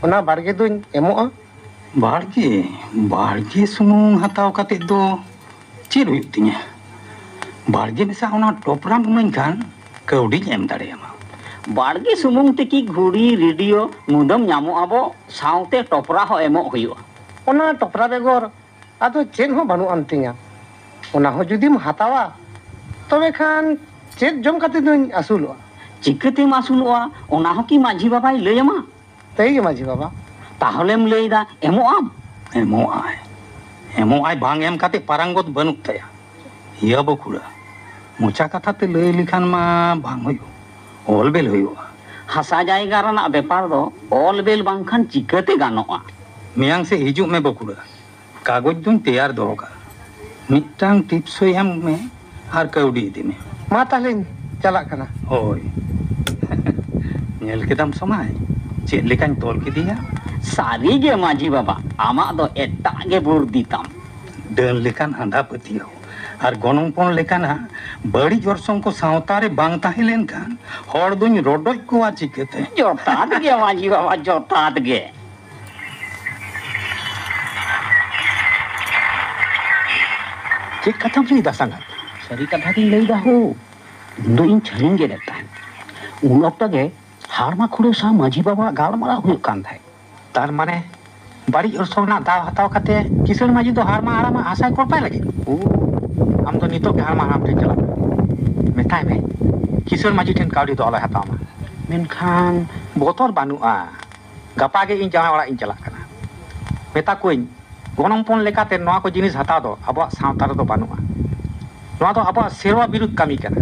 ᱚᱱᱟ ᱵᱟᱲᱜᱮ ᱫᱚᱧ ᱮᱢᱚᱜᱼᱟ᱾ ᱵᱟᱲᱜᱮ, ᱵᱟᱲᱜᱮ ᱥᱩᱢᱩᱝ ᱦᱟᱛᱟᱣ ᱠᱟᱛᱮ ᱫᱚ ᱪᱮᱫ ᱦᱩᱭᱩᱜ ᱛᱤᱧᱟᱹ? ᱵᱟᱲᱜᱮ ᱢᱮᱥᱟ ᱚᱱᱟ ᱴᱚᱯᱨᱟᱢ ᱤᱢᱟᱹᱧ ᱠᱷᱟᱱ ᱠᱟᱹᱣᱰᱤᱧ ᱮᱢ ᱫᱟᱲᱮᱭᱟᱢᱟ᱾ ᱵᱟᱲᱜᱮ ᱥᱩᱢᱩᱝ ᱛᱮᱠᱤ ᱜᱷᱩᱲᱤ, ᱨᱮᱰᱤᱭᱳ, ᱢᱩᱫᱟᱹᱢ ᱧᱟᱢᱚᱜᱼᱟ ᱵᱚ? ᱥᱟᱶᱛᱮ ᱴᱚᱯᱨᱟ ᱦᱚᱸ ᱮᱢᱚᱜ ᱦᱩᱭᱩᱜᱼᱟ᱾ ᱚᱱᱟ ᱴᱚᱯᱨᱟ ᱵᱮᱜᱚᱨ ᱟᱫᱚ ᱪᱮᱫ ᱦᱚᱸ ᱵᱟᱹᱱᱩᱜ ᱟᱱ ᱛᱤᱧᱟ᱾ ᱚᱱᱟ ᱦᱚᱸ ᱡᱩᱫᱤᱢ ᱦᱟᱛᱟᱣᱟ, ᱛᱚᱵᱮ ᱠᱷᱟᱱ ᱪᱮᱫ ᱡᱚᱢ ᱠᱟᱛᱮ ᱫᱚᱧ ᱟᱹᱥᱩᱞᱚᱜᱼᱟ? ᱪᱤᱠᱟᱹᱛᱮᱢ ᱟᱹᱥᱩᱞᱚᱜᱼᱟ, ᱚᱱᱟ ᱦᱚᱸ ᱠᱤ ᱢᱟᱹᱡᱷᱤ ᱵᱟᱵᱟᱭ ᱞᱟᱹᱭ ᱟᱢᱟ? ᱛᱟᱹᱭ ᱜᱮ ᱢᱟᱹᱡᱷᱤ ᱵᱟᱵᱟ᱾ ᱛᱟᱦᱚᱞᱮᱢ ᱞᱟᱹᱭᱫᱟ ᱮᱢᱚᱜ ᱟᱢ? ᱮᱢᱚᱜ ᱟᱭ, ᱮᱢᱚᱜ ᱟᱭ, ᱵᱟᱝ ᱮᱢ ᱠᱟᱛᱮ ᱯᱟᱨᱟᱝᱜᱚᱛ ᱵᱟᱹᱱᱩᱜ ᱛᱟᱭᱟ᱾ ᱤᱭᱟᱹ ᱵᱚ ᱠᱷᱩᱲᱟᱹ, ᱢᱚᱪᱟ ᱠᱟᱛᱷᱟ ᱛᱮ ᱞᱟᱹᱭ ᱞᱮᱠᱷᱟᱱ ᱢᱟ ᱵᱟᱝ ᱦᱩᱭᱩᱜ, ᱚᱞ ᱵᱮᱞ ᱦᱩᱭᱩᱜᱼᱟ᱾ ᱦᱟᱥᱟ ᱡᱟᱭᱜᱟ ᱨᱮᱱᱟᱜ ᱵᱮᱯᱟᱨ ᱫᱚ ᱚᱞ ᱵᱮᱞ ᱵᱟᱝᱠᱷᱟᱱ ᱪᱤᱠᱟᱹᱛᱮ ᱜᱟᱱᱚᱜᱼᱟ? ᱢᱮᱭᱟᱝ ᱥᱮᱫ ᱦᱤᱡᱩᱜ ᱢᱮ ᱵᱚ ᱠᱷᱩᱲᱟᱹ, ᱠᱟᱜᱚᱡᱽ ᱫᱚᱧ ᱛᱮᱭᱟᱨ ᱫᱚᱦᱚ ᱠᱟᱜᱼᱟ᱾ ᱢᱤᱫᱴᱟᱝ ᱴᱤᱯᱥᱚᱭ ᱮᱢ ᱢᱮ ᱟᱨ ᱠᱟᱹᱣᱰᱤ ᱤᱫᱤ ᱢᱮ᱾ ᱢᱟ ᱛᱟᱦᱞᱮᱧ ᱪᱟᱞᱟᱜ ᱠᱟᱱᱟ᱾ ᱦᱳᱭ᱾ ᱧᱮᱞ ᱠᱮᱫᱟᱢ ᱥᱚᱢᱟᱭ, ᱪᱮᱫ ᱞᱮᱠᱟᱧ ᱛᱚᱞ ᱠᱮᱫᱮᱭᱟ? ᱥᱟᱹᱨᱤ ᱜᱮ ᱢᱟᱹᱡᱷᱤ ᱵᱟᱵᱟ, ᱟᱢᱟᱜ ᱫᱚ ᱮᱴᱟᱜ ᱜᱮ ᱵᱩᱨᱫᱷᱤ ᱛᱟᱢ᱾ ᱰᱟᱹᱱ ᱞᱮᱠᱟᱱ ᱟᱸᱫᱷᱟ ᱯᱟᱹᱛᱭᱟᱹᱣ ᱟᱨ ᱜᱚᱱᱚᱝ ᱯᱚᱱ ᱞᱮᱠᱟᱱᱟᱜ ᱵᱟᱹᱲᱤᱡ ᱚᱨᱥᱚᱝ ᱠᱚ ᱥᱟᱶᱛᱟ ᱨᱮ ᱵᱟᱝ ᱛᱟᱦᱮᱸ ᱞᱮᱱᱠᱷᱟᱱ ᱦᱚᱲ ᱫᱚᱧ ᱨᱚᱰᱚᱡ ᱠᱚᱣᱟ ᱪᱤᱠᱟᱹᱛᱮ? ᱡᱚᱛᱷᱟᱛ ᱜᱮ ᱢᱟᱹᱡᱷᱤ ᱵᱟᱵᱟ, ᱡᱚᱛᱷᱟᱛ ᱜᱮ᱾ ᱪᱮᱫ ᱠᱟᱛᱷᱟᱢ ᱞᱟᱹᱭᱫᱟ ᱥᱟᱸᱜᱟᱛ? ᱥᱟᱹᱨᱤ ᱠᱟᱛᱷᱟ ᱜᱤᱧ ᱞᱟᱹᱭᱫᱟ ᱦᱳ᱾ ᱤᱧ ᱫᱚ ᱤᱧ ᱪᱷᱟᱹᱱᱤᱧ ᱜᱮᱫᱮᱫ ᱛᱟᱦᱮᱸᱫ᱾ ᱩᱱ ᱚᱠᱛᱚ ᱜᱮ ᱦᱟᱲᱢᱟ ᱠᱷᱩᱲᱟᱹ ᱥᱟᱶ ᱢᱟᱹᱡᱷᱤ ᱵᱟᱵᱟᱣᱟᱜ ᱜᱟᱞᱢᱟᱨᱟᱣ ᱦᱩᱭᱩᱜ ᱠᱟᱱ ᱛᱟᱦᱮᱸᱫ᱾ ᱛᱟᱨ ᱢᱟᱱᱮ, ᱵᱟᱹᱲᱤᱡ ᱚᱨᱥᱚᱝ ᱨᱮᱱᱟᱜ ᱫᱟᱣ ᱦᱟᱛᱟᱣ ᱠᱟᱛᱮ ᱠᱤᱥᱟᱹᱬ ᱢᱟᱹᱡᱷᱤ ᱫᱚ ᱦᱟᱲᱢᱟ ᱦᱟᱲᱟᱢᱟᱜ ᱦᱟᱥᱟᱭ ᱠᱚᱨᱯᱟᱭ ᱞᱟᱹᱜᱤᱫ? ᱳ, ᱟᱢ ᱫᱚ ᱱᱤᱛᱚᱜ ᱜᱮ ᱦᱟᱲᱢᱟ ᱦᱟᱲᱟᱢ ᱴᱷᱮᱱ ᱪᱟᱞᱟᱜ ᱢᱮ᱾ ᱢᱮᱛᱟᱭ ᱢᱮ, ᱠᱤᱥᱟᱹᱬ ᱢᱟᱹᱡᱷᱤ ᱴᱷᱮᱱ ᱠᱟᱹᱣᱰᱤ ᱫᱚ ᱟᱞᱚᱭ ᱦᱟᱛᱟᱣ ᱢᱟ᱾ ᱢᱮᱱᱠᱷᱟᱱ ᱵᱚᱛᱚᱨ ᱵᱟᱹᱱᱩᱜᱼᱟ᱾ ᱜᱟᱯᱟ ᱜᱮ ᱤᱧ ᱡᱟᱶᱟᱭ ᱚᱲᱟᱜ ᱤᱧ ᱪᱟᱞᱟᱜ ᱠᱟᱱᱟ᱾ ᱢᱮᱛᱟ ᱠᱚᱣᱟᱹᱧ, ᱜᱚᱱᱚᱝ ᱯᱚᱱ ᱞᱮᱠᱟᱛᱮ ᱱᱚᱣᱟ ᱠᱚ ᱡᱤᱱᱤᱥ ᱦᱟᱛᱟᱣ ᱫᱚ ᱟᱵᱚᱣᱟᱜ ᱥᱟᱶᱛᱟ ᱨᱮᱫᱚ ᱵᱟᱹᱱᱩᱜᱼᱟ᱾ ᱱᱚᱣᱟ ᱫᱚ ᱟᱵᱚᱣᱟᱜ ᱥᱮᱨᱣᱟ ᱵᱤᱨᱩᱫᱷ ᱠᱟᱹᱢᱤ ᱠᱟᱱᱟ᱾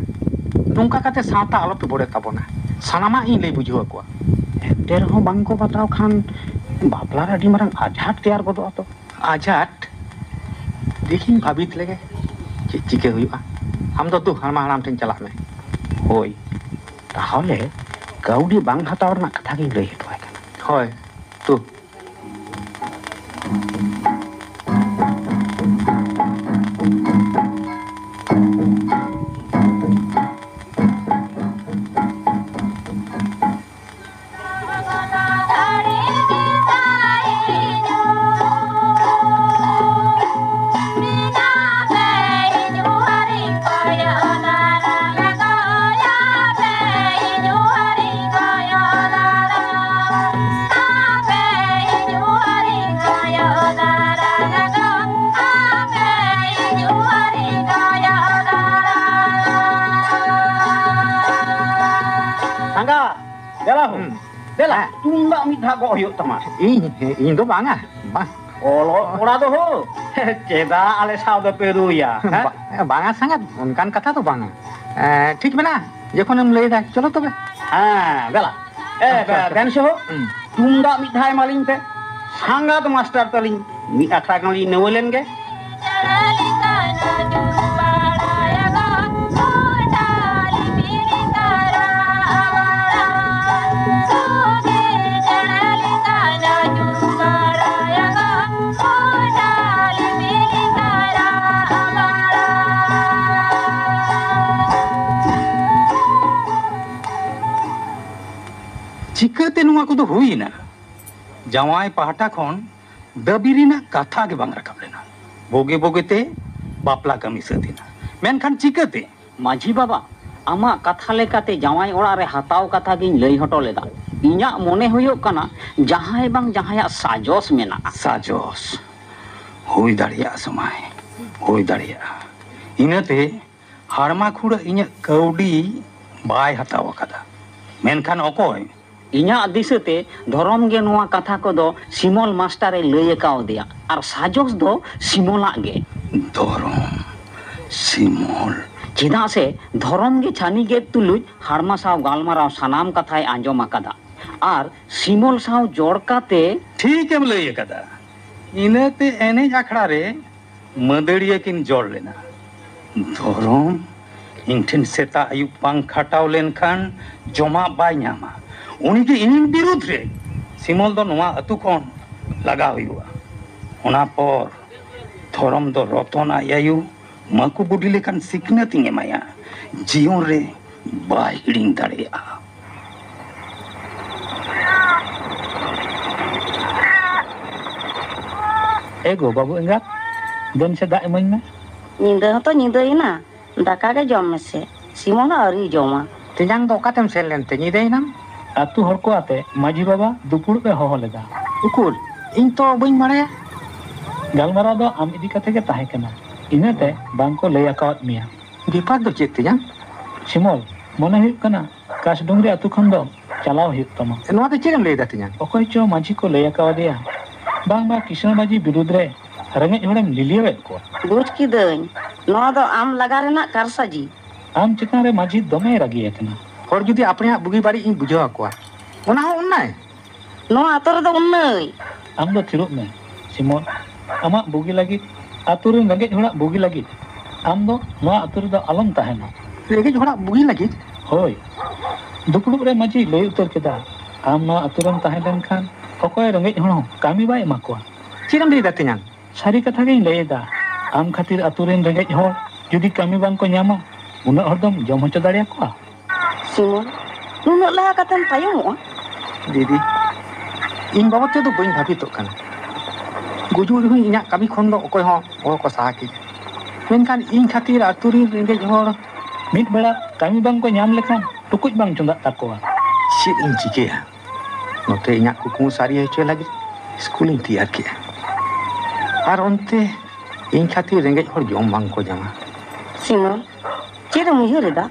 ᱱᱚᱝᱠᱟ ᱠᱟᱛᱮ ᱥᱟᱶᱛᱟ ᱟᱞᱚᱯᱮ ᱵᱚᱲᱮ ᱛᱟᱵᱚᱱᱟ᱾ ᱥᱟᱱᱟᱢᱟᱜ ᱤᱧ ᱞᱟᱹᱭ ᱵᱩᱡᱷᱟᱹᱣ ᱟᱠᱚᱣᱟ᱾ ᱮᱱᱛᱮ ᱨᱮᱦᱚᱸ ᱵᱟᱝ ᱠᱚ ᱵᱟᱛᱟᱣ ᱠᱷᱟᱱ ᱵᱟᱯᱞᱟ ᱨᱮ ᱟᱹᱰᱤ ᱢᱟᱨᱟᱝ ᱟᱡᱷᱟᱴ ᱛᱮᱭᱟᱨ ᱜᱚᱫᱚᱜᱼᱟ ᱛᱚ᱾ ᱟᱡᱷᱟᱴ? ᱫᱮᱠᱷᱤᱧ ᱵᱷᱟᱹᱵᱤᱛ ᱞᱮᱜᱮ ᱪᱮᱫ ᱪᱤᱠᱟᱹ ᱦᱩᱭᱩᱜᱼᱟ᱾ ᱟᱢ ᱫᱚ ᱫᱩ ᱦᱟᱲᱢᱟ ᱦᱟᱲᱟᱢ ᱴᱷᱮᱱ ᱪᱟᱞᱟᱜ ᱢᱮ᱾ ᱦᱳᱭ, ᱛᱟᱦᱚᱞᱮ ᱠᱟᱹᱣᱰᱤ ᱵᱟᱝ ᱦᱟᱛᱟᱣ ᱨᱮᱱᱟᱜ ᱠᱟᱛᱷᱟ ᱜᱤᱧ ᱞᱟᱹᱭ ᱦᱚᱴᱚ ᱟᱭ ᱠᱟᱱᱟ᱾ ᱦᱳᱭ, ᱛᱩ᱾ ᱥᱟᱸᱜᱟ, ᱫᱮᱞᱟ ᱦᱳ᱾ ᱦᱩᱸ᱾ ᱫᱮᱞᱟ, ᱦᱮᱸ᱾ ᱛᱩᱢᱫᱟᱜ ᱢᱤᱫ ᱫᱷᱟᱣ ᱜᱚᱜ ᱦᱩᱭᱩᱜ ᱛᱟᱢᱟ᱾ ᱤᱧ, ᱤᱧ ᱫᱚ ᱵᱟᱝᱟ, ᱵᱟᱝ᱾ ᱚᱞᱚᱜ ᱠᱚᱲᱟ ᱫᱚ ᱦᱳ, ᱪᱮᱫᱟᱜ ᱟᱞᱮ ᱥᱟᱶ ᱫᱚᱯᱮ ᱨᱩᱭᱟ, ᱦᱮᱸ? ᱵᱟ-, ᱵᱟᱝᱟ ᱥᱟᱸᱜᱟᱛ, ᱚᱱᱠᱟᱱ ᱠᱟᱛᱷᱟ ᱫᱚ ᱵᱟᱝᱟ᱾ ᱮ, ᱴᱷᱤᱠ ᱢᱮᱱᱟᱜᱼᱟ, ᱡᱚᱠᱷᱚᱱᱮᱢ ᱞᱟᱹᱭᱫᱟ, ᱪᱚᱞᱚ ᱛᱚᱵᱮ᱾ ᱦᱮᱸ, ᱫᱮᱞᱟ᱾ ᱮ, ᱟᱪᱪᱷᱟ, ᱵᱮ-, ᱟᱪᱪᱷᱟ᱾ ᱵᱮᱱ ᱥᱮ ᱦᱳ, ᱦᱩᱸ᱾ ᱛᱩᱢᱫᱟᱜ ᱢᱤᱫ ᱫᱷᱟᱣ ᱮᱢᱟᱞᱤᱧ ᱯᱮ᱾ ᱥᱟᱸᱜᱟᱛ ᱢᱟᱥᱴᱟᱨ ᱛᱟᱹᱞᱤᱧ, ᱢᱤᱫ ᱟᱠᱷᱲᱟ ᱜᱟᱱ ᱞᱤᱧ ᱱᱮᱣᱟᱹ ᱞᱮᱱ ᱜᱮ᱾ ᱪᱤᱠᱟᱹᱛᱮ ᱱᱚᱣᱟ ᱠᱚᱫᱚ ᱦᱩᱭ ᱮᱱᱟ? ᱡᱟᱶᱟᱭ ᱯᱟᱦᱴᱟ ᱠᱷᱚᱱ ᱫᱟᱹᱵᱤ ᱨᱮᱱᱟᱜ ᱠᱟᱛᱷᱟ ᱜᱮ ᱵᱟᱝ ᱨᱟᱠᱟᱵ ᱞᱮᱱᱟ᱾ ᱵᱩᱜᱤ ᱵᱩᱜᱤᱛᱮ ᱵᱟᱯᱞᱟ ᱠᱟᱹᱢᱤ ᱥᱟᱹᱛ ᱮᱱᱟ᱾ ᱢᱮᱱᱠᱷᱟᱱ ᱪᱤᱠᱟᱹᱛᱮ? ᱢᱟᱹᱡᱷᱤ ᱵᱟᱵᱟ, ᱟᱢᱟᱜ ᱠᱟᱛᱷᱟ ᱞᱮᱠᱟᱛᱮ ᱡᱟᱶᱟᱭ ᱚᱲᱟᱜ ᱨᱮ ᱦᱟᱛᱟᱣ ᱠᱟᱛᱷᱟ ᱜᱤᱧ ᱞᱟᱹᱭ ᱦᱚᱴᱚ ᱞᱮᱫᱟ᱾ ᱤᱧᱟᱜ ᱢᱚᱱᱮ ᱦᱩᱭᱩᱜ ᱠᱟᱱᱟ, ᱡᱟᱦᱟᱸᱭ ᱵᱟᱝ ᱡᱟᱦᱟᱸᱭᱟᱜ ᱥᱟᱡᱚᱥ ᱢᱮᱱᱟᱜᱼᱟ᱾ ᱥᱟᱡᱚᱥ? ᱦᱩᱭ ᱫᱟᱲᱮᱭᱟᱜᱼᱟ ᱥᱚᱢᱟᱭ, ᱦᱩᱭ ᱫᱟᱲᱮᱭᱟᱜᱼᱟ᱾ ᱤᱱᱟᱹᱛᱮ ᱦᱟᱲᱢᱟ ᱠᱷᱩᱲᱟᱹ ᱤᱧᱟᱹᱜ ᱠᱟᱹᱣᱰᱤ ᱵᱟᱭ ᱦᱟᱛᱟᱣ ᱟᱠᱟᱫᱟ᱾ ᱢᱮᱱᱠᱷᱟᱱ ᱚᱠᱚᱭ? ᱤᱧᱟᱜ ᱫᱤᱥᱟᱹᱛᱮ ᱫᱷᱚᱨᱚᱢ ᱜᱮ ᱱᱚᱣᱟ ᱠᱟᱛᱷᱟ ᱠᱚᱫᱚ ᱥᱤᱢᱚᱞ ᱢᱟᱥᱴᱟᱨᱮ ᱞᱟᱹᱭ ᱟᱠᱟᱣᱫᱮᱭᱟ, ᱟᱨ ᱥᱟᱡᱚᱥ ᱫᱚ ᱥᱤᱢᱚᱞᱟᱜ ᱜᱮ᱾ ᱫᱷᱚᱨᱚᱢ? ᱥᱤᱢᱚᱞ? ᱪᱮᱫᱟᱜ ᱥᱮ ᱫᱷᱚᱨᱚᱢ ᱜᱮ ᱪᱷᱟᱹᱱᱤ ᱜᱮᱫ ᱛᱩᱞᱩᱡ ᱦᱟᱲᱢᱟ ᱥᱟᱶ ᱜᱟᱞᱢᱟᱨᱟᱣ ᱥᱟᱱᱟᱢ ᱠᱟᱛᱷᱟᱭ ᱟᱸᱡᱚᱢ ᱟᱠᱟᱫᱟ, ᱟᱨ ᱥᱤᱢᱚᱞ ᱥᱟᱶ ᱡᱚᱲ ᱠᱟᱛᱮ᱾ ᱴᱷᱤᱠᱮᱢ ᱞᱟᱹᱭ ᱟᱠᱟᱫᱟ᱾ ᱤᱱᱟᱹᱛᱮ ᱮᱱᱮᱡ ᱟᱠᱷᱲᱟ ᱨᱮ ᱢᱟᱹᱫᱟᱹᱲᱤᱭᱟᱹ ᱠᱤᱱ ᱡᱚᱲ ᱞᱮᱱᱟ᱾ ᱫᱷᱚᱨᱚᱢ ᱤᱧ ᱴᱷᱮᱱ ᱥᱮᱛᱟᱜ ᱟᱹᱭᱩᱵ ᱵᱟᱝ ᱠᱷᱟᱴᱟᱣ ᱞᱮᱱᱠᱷᱟᱱ ᱡᱚᱢᱟᱜ ᱵᱟᱭ ᱧᱟᱢᱟ᱾ ᱩᱱᱤ ᱜᱮ ᱤᱧᱤᱧ ᱵᱤᱨᱩᱫᱷ ᱨᱮ᱾ ᱥᱤᱢᱚᱞ ᱫᱚ ᱱᱚᱣᱟ ᱟᱹᱛᱩ ᱠᱷᱚᱱ ᱞᱟᱜᱟ ᱦᱩᱭᱩᱜᱼᱟ᱾ ᱚᱱᱟ ᱯᱚᱨ ᱫᱷᱚᱨᱚᱢ ᱫᱚ ᱨᱚᱛᱚᱱ ᱟᱡ ᱟᱭᱳ ᱢᱟᱹᱠᱩ ᱵᱩᱰᱷᱤ ᱞᱮᱠᱟᱱ ᱥᱤᱠᱷᱱᱟᱹᱛ ᱤᱧ ᱮᱢᱟᱭᱟ᱾ ᱡᱤᱭᱚᱱ ᱨᱮ ᱵᱟᱭ ᱦᱤᱲᱤᱧ ᱫᱟᱲᱮᱭᱟᱜᱼᱟ᱾ ᱮ ᱜᱚ, ᱵᱟᱹᱵᱩ ᱮᱸᱜᱟᱛ, ᱫᱮᱱ ᱥᱮ ᱫᱟᱜ ᱤᱢᱟᱹᱧ ᱢᱮ᱾ ᱧᱤᱫᱟᱹ ᱦᱚᱸᱛᱚ ᱧᱤᱫᱟᱹᱭᱮᱱᱟ, ᱫᱟᱠᱟ ᱜᱮ ᱡᱚᱢ ᱢᱮᱥᱮ᱾ ᱥᱤᱢᱚᱱ ᱦᱚᱸ ᱟᱹᱣᱨᱤᱭ ᱡᱚᱢᱟ᱾ ᱛᱮᱧᱟᱝ ᱫᱚ ᱚᱠᱟᱛᱮᱢ ᱥᱮᱱ ᱞᱮᱱᱛᱮ ᱧᱤᱫᱟᱹᱭᱮᱱᱟᱢ? ᱟᱹᱛᱩ ᱦᱚᱲ ᱠᱚ ᱟᱛᱮ ᱢᱟᱹᱡᱷᱤ ᱵᱟᱵᱟ ᱫᱩᱯᱩᱲᱩᱵ ᱮ ᱦᱚᱦᱚ ᱞᱮᱫᱟ᱾ ᱩᱠᱩᱨ, ᱤᱧ ᱛᱚ ᱵᱟᱹᱧ ᱵᱟᱲᱟᱭᱟ᱾ ᱜᱟᱞᱢᱟᱨᱟᱣ ᱫᱚ ᱟᱢ ᱤᱫᱤ ᱠᱟᱛᱮ ᱜᱮ ᱛᱟᱦᱮᱸ ᱠᱟᱱᱟ, ᱤᱱᱟᱹᱛᱮ ᱵᱟᱝ ᱠᱚ ᱞᱟᱹᱭ ᱟᱠᱟᱣᱟᱫ ᱢᱮᱭᱟ᱾ ᱵᱮᱯᱟᱨ ᱫᱚ ᱪᱮᱫ ᱛᱮᱧᱟᱝ? ᱥᱤᱢᱚᱞ, ᱢᱚᱱᱮ ᱦᱩᱭᱩᱜ ᱠᱟᱱᱟ ᱠᱟᱥᱰᱩᱝᱨᱤ ᱟᱹᱛᱩ ᱠᱷᱚᱱ ᱫᱚ ᱪᱟᱞᱟᱣ ᱦᱩᱭᱩᱜ ᱛᱟᱢᱟ᱾ ᱱᱚᱣᱟ ᱫᱚ ᱪᱮᱫ ᱮᱢ ᱞᱟᱹᱭ ᱮᱫᱟ ᱛᱮᱧᱟᱝ? ᱚᱠᱚᱭ ᱪᱚ ᱢᱟᱹᱡᱷᱤ ᱠᱚ ᱞᱟᱹᱭ ᱟᱠᱟᱣᱟᱫᱮᱭᱟ, ᱵᱟᱝᱢᱟ ᱠᱤᱥᱟᱹᱬ ᱢᱟᱹᱡᱷᱤ ᱵᱤᱨᱩᱫᱽ ᱨᱮ ᱨᱮᱸᱜᱮᱡ ᱦᱚᱲᱮᱢ ᱞᱤᱞᱤᱭᱟᱹᱣᱮᱫ ᱠᱚᱣᱟ᱾ ᱵᱩᱡᱽ ᱠᱤᱫᱟᱹᱧ, ᱱᱚᱣᱟ ᱫᱚ ᱟᱢ ᱞᱟᱜᱟ ᱨᱮᱱᱟᱜ ᱠᱟᱨᱥᱟᱡᱤ᱾ ᱟᱢ ᱪᱮᱛᱟᱱ ᱨᱮ ᱢᱟᱹᱡᱷᱤ ᱫᱚᱢᱮᱭ ᱨᱟᱹᱜᱤ ᱟᱠᱟᱱᱟ᱾ ᱦᱚᱲ ᱡᱩᱫᱤ ᱟᱯᱱᱮᱭᱟᱜ ᱵᱩᱜᱤ ᱵᱟᱹᱲᱤᱡ ᱤᱧ ᱵᱩᱡᱷᱟᱹᱣ ᱟᱠᱚᱣᱟ, ᱚᱱᱟ ᱦᱚᱸ ᱚᱱᱱᱟᱭ᱾ ᱱᱚᱣᱟ ᱟᱛᱳ ᱨᱮᱫᱚ ᱩᱱᱟᱹᱭ᱾ ᱟᱢ ᱫᱚ ᱛᱷᱤᱨᱚᱜ ᱢᱮ, ᱥᱤᱢᱚᱱ᱾ ᱟᱢᱟᱜ ᱵᱩᱜᱤ ᱞᱟᱹᱜᱤᱫ, ᱟᱛᱳ ᱨᱮᱱ ᱨᱮᱸᱜᱮᱡ ᱦᱚᱲᱟᱜ ᱵᱩᱜᱤ ᱞᱟᱹᱜᱤᱫ, ᱟᱢ ᱫᱚ ᱱᱚᱣᱟ ᱟᱛᱳ ᱨᱮᱫᱚ ᱟᱞᱚᱢ ᱛᱟᱦᱮᱱᱟ᱾ ᱨᱮᱸᱜᱮᱡ ᱦᱚᱲᱟᱜ ᱵᱩᱜᱤ ᱞᱟᱹᱜᱤᱫ? ᱦᱳᱭ᱾ ᱫᱩᱯᱲᱩᱵ ᱨᱮ ᱢᱟᱹᱡᱷᱤᱭ ᱞᱟᱹᱭ ᱩᱛᱟᱹᱨ ᱠᱮᱫᱟ, ᱟᱢ ᱱᱚᱣᱟ ᱟᱛᱳ ᱨᱮᱢ ᱛᱟᱦᱮᱸ ᱞᱮᱱᱠᱷᱟᱱ ᱚᱠᱚᱭ ᱨᱮᱸᱜᱮᱡ ᱦᱚᱲ ᱦᱚᱸ ᱠᱟᱹᱢᱤ ᱵᱟᱭ ᱮᱢᱟ ᱠᱚᱣᱟ᱾ ᱪᱮᱫ ᱮᱢ ᱞᱟᱹᱭ ᱮᱫᱟ ᱛᱮᱧᱟᱝ? ᱥᱟᱹᱨᱤ ᱠᱟᱛᱷᱟ ᱜᱤᱧ ᱞᱟᱹᱭ ᱮᱫᱟ, ᱟᱢ ᱠᱷᱟᱹᱛᱤᱨ ᱟᱛᱳ ᱨᱮᱱ ᱨᱮᱸᱜᱮᱡ ᱦᱚᱲ ᱡᱩᱫᱤ ᱠᱟᱹᱢᱤ ᱵᱟᱝ ᱠᱚ ᱧᱟᱢᱟ, ᱩᱱᱟᱹᱜ ᱦᱚᱲ ᱫᱚᱢ ᱡᱚᱢ ᱦᱚᱪᱚ ᱫᱟᱲᱮᱭᱟᱠᱚᱣᱟ? ᱥᱤᱢᱚᱱ, ᱱᱩᱱᱟᱹᱜ ᱞᱟᱦᱟ ᱠᱟᱛᱮᱢ ᱛᱟᱭᱚᱢᱚᱜᱼᱟ? ᱫᱤᱫᱤ, ᱤᱧ ᱵᱟᱵᱚᱫ ᱛᱮᱫᱚ ᱵᱟᱹᱧ ᱵᱷᱟᱵᱤᱛᱚᱜ ᱠᱟᱱᱟ᱾ ᱜᱩᱡᱩᱜ ᱨᱮᱦᱚᱸ ᱤᱧᱟᱹᱜ ᱠᱟᱹᱢᱤ ᱠᱷᱚᱱ ᱫᱚ ᱚᱠᱚᱭ ᱦᱚᱸ ᱚᱦᱚ ᱠᱚ ᱥᱟᱦᱟ ᱠᱤᱧᱟ᱾ ᱢᱮᱱᱠᱷᱟᱱ ᱤᱧ ᱠᱷᱟᱹᱛᱤᱨ ᱟᱹᱛᱩ ᱨᱤᱱ ᱨᱮᱸᱜᱮᱡ ᱦᱚᱲ ᱢᱤᱫ ᱵᱮᱲᱟ ᱠᱟᱹᱢᱤ ᱵᱟᱝ ᱠᱚ ᱧᱟᱢ ᱞᱮᱠᱷᱟᱱ ᱴᱩᱠᱩᱡ ᱵᱟᱝ ᱪᱚᱸᱫᱟᱜ ᱛᱟᱠᱚᱣᱟ᱾ ᱪᱮᱫ ᱤᱧ ᱪᱤᱠᱟᱹᱭᱟ? ᱱᱚᱛᱮ ᱤᱧᱟᱹᱜ ᱠᱩᱠᱢᱩ ᱥᱟᱹᱨᱤ ᱦᱚᱪᱚᱭ ᱞᱟᱹᱜᱤᱫ ᱥᱠᱩᱞᱤᱧ ᱛᱮᱭᱟᱨ ᱠᱮᱜᱼᱟ, ᱟᱨ ᱚᱱᱛᱮ ᱤᱧ ᱠᱷᱟᱹᱛᱤᱨ ᱨᱮᱸᱜᱮᱡ ᱦᱚᱲ ᱡᱚᱢ ᱵᱟᱝ ᱠᱚ ᱧᱟᱢᱟ᱾ ᱥᱤᱢᱚᱱ, ᱪᱮᱫ ᱮᱢ ᱩᱭᱦᱟᱹᱨ ᱮᱫᱟ?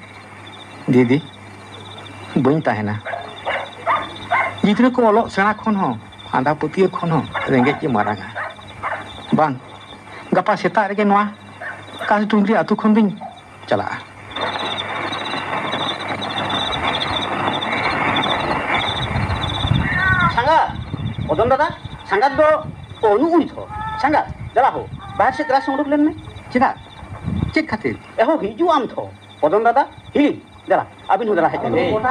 ᱫᱤᱫᱤ, ᱵᱟᱹᱧ ᱛᱟᱦᱮᱱᱟ᱾ ᱜᱤᱫᱽᱨᱟᱹ ᱠᱚ ᱚᱞᱚᱜ ᱥᱮᱬᱟ ᱠᱷᱚᱱ ᱦᱚᱸ, ᱟᱸᱫᱷᱟ ᱯᱟᱹᱛᱭᱟᱹᱣ ᱠᱷᱚᱱ ᱦᱚᱸ ᱨᱮᱸᱜᱮᱡ ᱜᱮ ᱢᱟᱨᱟᱝᱟ᱾ ᱵᱟᱝ, ᱜᱟᱯᱟ ᱥᱮᱛᱟᱜ ᱨᱮᱜᱮ ᱱᱚᱣᱟ ᱠᱟᱥᱰᱩᱝᱨᱤ ᱟᱹᱛᱩ ᱠᱷᱚᱱ ᱫᱚᱧ ᱪᱟᱞᱟᱜᱼᱟ᱾ ᱥᱟᱸᱜᱟᱛ, ᱚᱫᱚᱱ ᱫᱟᱫᱟ, ᱥᱟᱸᱜᱟᱛ ᱫᱚ, ᱚ, ᱱᱩᱜᱼᱩᱭ ᱛᱷᱚ᱾ ᱥᱟᱸᱜᱟᱛ, ᱫᱮᱞᱟ ᱦᱳ, ᱵᱟᱦᱮᱨ ᱥᱮᱫ ᱫᱮᱞᱟ ᱥᱮ ᱩᱰᱩᱠ ᱞᱮᱱ ᱢᱮ᱾ ᱪᱮᱫᱟᱜ? ᱪᱮᱫ ᱠᱷᱟᱹᱛᱤᱨ? ᱮᱦᱳ, ᱦᱤᱡᱩᱜ ᱟᱢ ᱛᱷᱚ᱾ ᱚᱫᱚᱱ ᱫᱟᱫᱟ, ᱦᱤᱞᱤ, ᱫᱮᱞᱟ, ᱟᱹᱵᱤᱱ ᱦᱚᱸ ᱫᱮᱞᱟ ᱦᱮᱡ ᱞᱮᱱ ᱵᱤᱱ᱾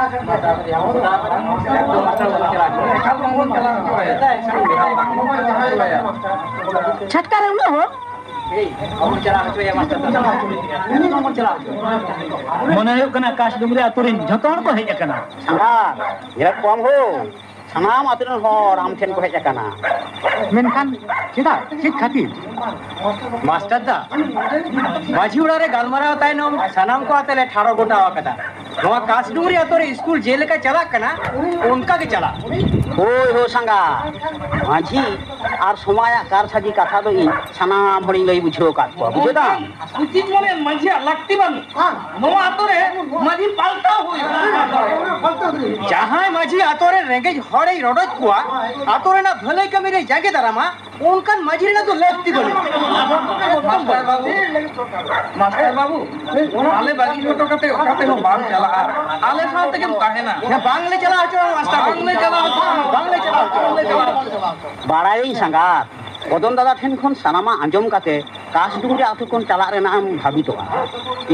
ᱪᱷᱟᱴᱠᱟ ᱨᱮ ᱩᱱᱟᱹᱜ ᱦᱚᱲ? ᱢᱚᱱᱮ ᱦᱩᱭᱩᱜ ᱠᱟᱱᱟ ᱠᱟᱥ ᱰᱩᱝᱨᱤ ᱟᱹᱛᱩ ᱨᱮᱱ ᱡᱷᱚᱛᱚ ᱦᱚᱲ ᱠᱚ ᱦᱮᱡ ᱟᱠᱟᱱᱟ᱾ ᱥᱟᱸᱜᱷᱟᱨ, ᱧᱮᱞᱮᱫ ᱠᱚᱣᱟᱢ ᱦᱳ, ᱥᱟᱱᱟᱢ ᱟᱹᱛᱩ ᱨᱮᱱ ᱦᱚᱲ ᱟᱢ ᱴᱷᱮᱱ ᱠᱚ ᱦᱮᱡ ᱟᱠᱟᱱᱟ᱾ ᱢᱮᱱᱠᱷᱟᱱ ᱪᱮᱫᱟᱜ? ᱪᱮᱫ ᱠᱷᱟᱹᱛᱤᱨ? ᱢᱟᱥᱴᱟᱨ ᱫᱟ, ᱢᱟᱹᱡᱷᱤ ᱚᱲᱟᱜ ᱨᱮ ᱜᱟᱞᱢᱟᱨᱟᱣ ᱛᱟᱭᱱᱚᱢ ᱥᱟᱱᱟᱢ ᱠᱚ ᱟᱛᱮ ᱞᱮ ᱴᱷᱟᱲᱚ ᱜᱚᱴᱟ ᱟᱠᱟᱫᱟ᱾ ᱱᱚᱣᱟ ᱠᱟᱥᱰᱩᱝᱨᱤ ᱟᱛᱳ ᱨᱮ ᱥᱠᱩᱞ ᱡᱮᱞᱮᱠᱟ ᱪᱟᱞᱟᱜ ᱠᱟᱱᱟ, ᱚᱱᱠᱟ ᱜᱮ ᱪᱟᱞᱟᱜ᱾ ᱦᱳᱭ ᱦᱳ ᱥᱟᱸᱜᱟ, ᱢᱟᱹᱡᱷᱤ ᱟᱨ ᱥᱚᱢᱟᱭᱟᱜ ᱠᱟᱨᱥᱟᱡᱤ ᱠᱟᱛᱷᱟ ᱫᱚ ᱤᱧ ᱥᱟᱱᱟᱢ ᱦᱚᱲᱤᱧ ᱞᱟᱹᱭ ᱵᱩᱡᱷᱟᱹᱣ ᱟᱠᱟᱫ ᱠᱚᱣᱟ, ᱵᱩᱡᱷᱟᱹᱣ ᱫᱟᱢ? ᱩᱪᱤᱛ ᱢᱚᱱᱮ ᱢᱟᱹᱡᱷᱤᱭᱟᱜ ᱞᱟᱹᱠᱛᱤ ᱵᱟᱹᱱᱩᱜ᱾ ᱱᱚᱣᱟ ᱟᱛᱳ ᱨᱮ ᱢᱟᱹᱡᱷᱤ ᱯᱟᱞᱴᱟᱣ ᱦᱩᱭᱩᱜᱼᱟ᱾ ᱡᱟᱦᱟᱸᱭ ᱢᱟᱹᱡᱷᱤ ᱟᱛᱳ ᱨᱮ ᱨᱮᱸᱜᱮᱡ ᱦᱚᱲᱮ ᱨᱚᱰᱚᱡ ᱠᱚᱣᱟ, ᱟᱛᱳ ᱨᱮᱱᱟᱜ ᱵᱷᱟᱹᱞᱟᱹᱭ ᱠᱟᱹᱢᱤ ᱨᱮ ᱡᱟᱸᱜᱮ ᱫᱟᱨᱟᱢᱟ, ᱚᱱᱠᱟᱱ ᱢᱟᱹᱡᱷᱤ ᱨᱮᱱᱟᱜ ᱫᱚ ᱞᱟᱹᱠᱛᱤ ᱵᱟᱹᱱᱩᱜ᱾ ᱢᱟᱥᱴᱟᱨ ᱵᱟᱹᱵᱩ, ᱢᱟᱥᱴᱟᱨ ᱵᱟᱹᱵᱩ, ᱟᱞᱮ ᱵᱟᱹᱜᱤ ᱦᱚᱴᱚ ᱠᱟᱛᱮ ᱚᱠᱟ ᱛᱮᱦᱚᱸ ᱵᱟᱢ ᱪᱟᱞᱟᱜᱼᱟ᱾ ᱟᱞᱮ ᱥᱟᱶ ᱛᱮᱜᱮᱢ ᱛᱟᱦᱮᱱᱟ᱾ ᱦᱮᱸ, ᱵᱟᱝᱞᱮ ᱪᱟᱞᱟᱣ ᱦᱚᱪᱚᱣᱟᱜᱼᱟ, ᱢᱟᱥᱴᱟᱨ ᱵᱟᱹᱵᱩ᱾ ᱵᱟᱝᱞᱮ ᱪᱟᱞᱟᱣ ᱦᱚᱪᱚᱣᱟᱜᱼᱟ, ᱵᱟᱝᱞᱮ ᱪᱟᱞᱟᱣ ᱦᱚᱪᱚᱣᱟᱜᱼᱟ᱾ ᱵᱟᱲᱟᱭᱟᱹᱧ ᱥᱟᱸᱜᱟᱛ, ᱠᱚᱫᱚᱱ ᱫᱟᱫᱟ ᱴᱷᱮᱱ ᱠᱷᱚᱱ ᱥᱟᱱᱟᱢᱟᱜ ᱟᱸᱡᱚᱢ ᱠᱟᱛᱮ ᱠᱟᱥᱰᱩᱝᱨᱤ ᱟᱹᱛᱩ ᱠᱷᱚᱱ ᱪᱟᱞᱟᱜ ᱨᱮᱱᱟᱜ ᱮᱢ ᱵᱷᱟᱵᱤᱛᱚᱜᱼᱟ᱾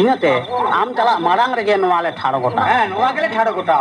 ᱤᱱᱟᱹᱛᱮ ᱟᱢ ᱪᱟᱞᱟᱜ ᱢᱟᱲᱟᱝ ᱨᱮᱜᱮ ᱱᱚᱣᱟ ᱞᱮ ᱴᱷᱟᱲᱚ ᱜᱚᱴᱟ᱾ ᱦᱮᱸ, ᱱᱚᱣᱟ ᱜᱮᱞᱮ ᱴᱷᱟᱲᱚ ᱜᱚᱴᱟ᱾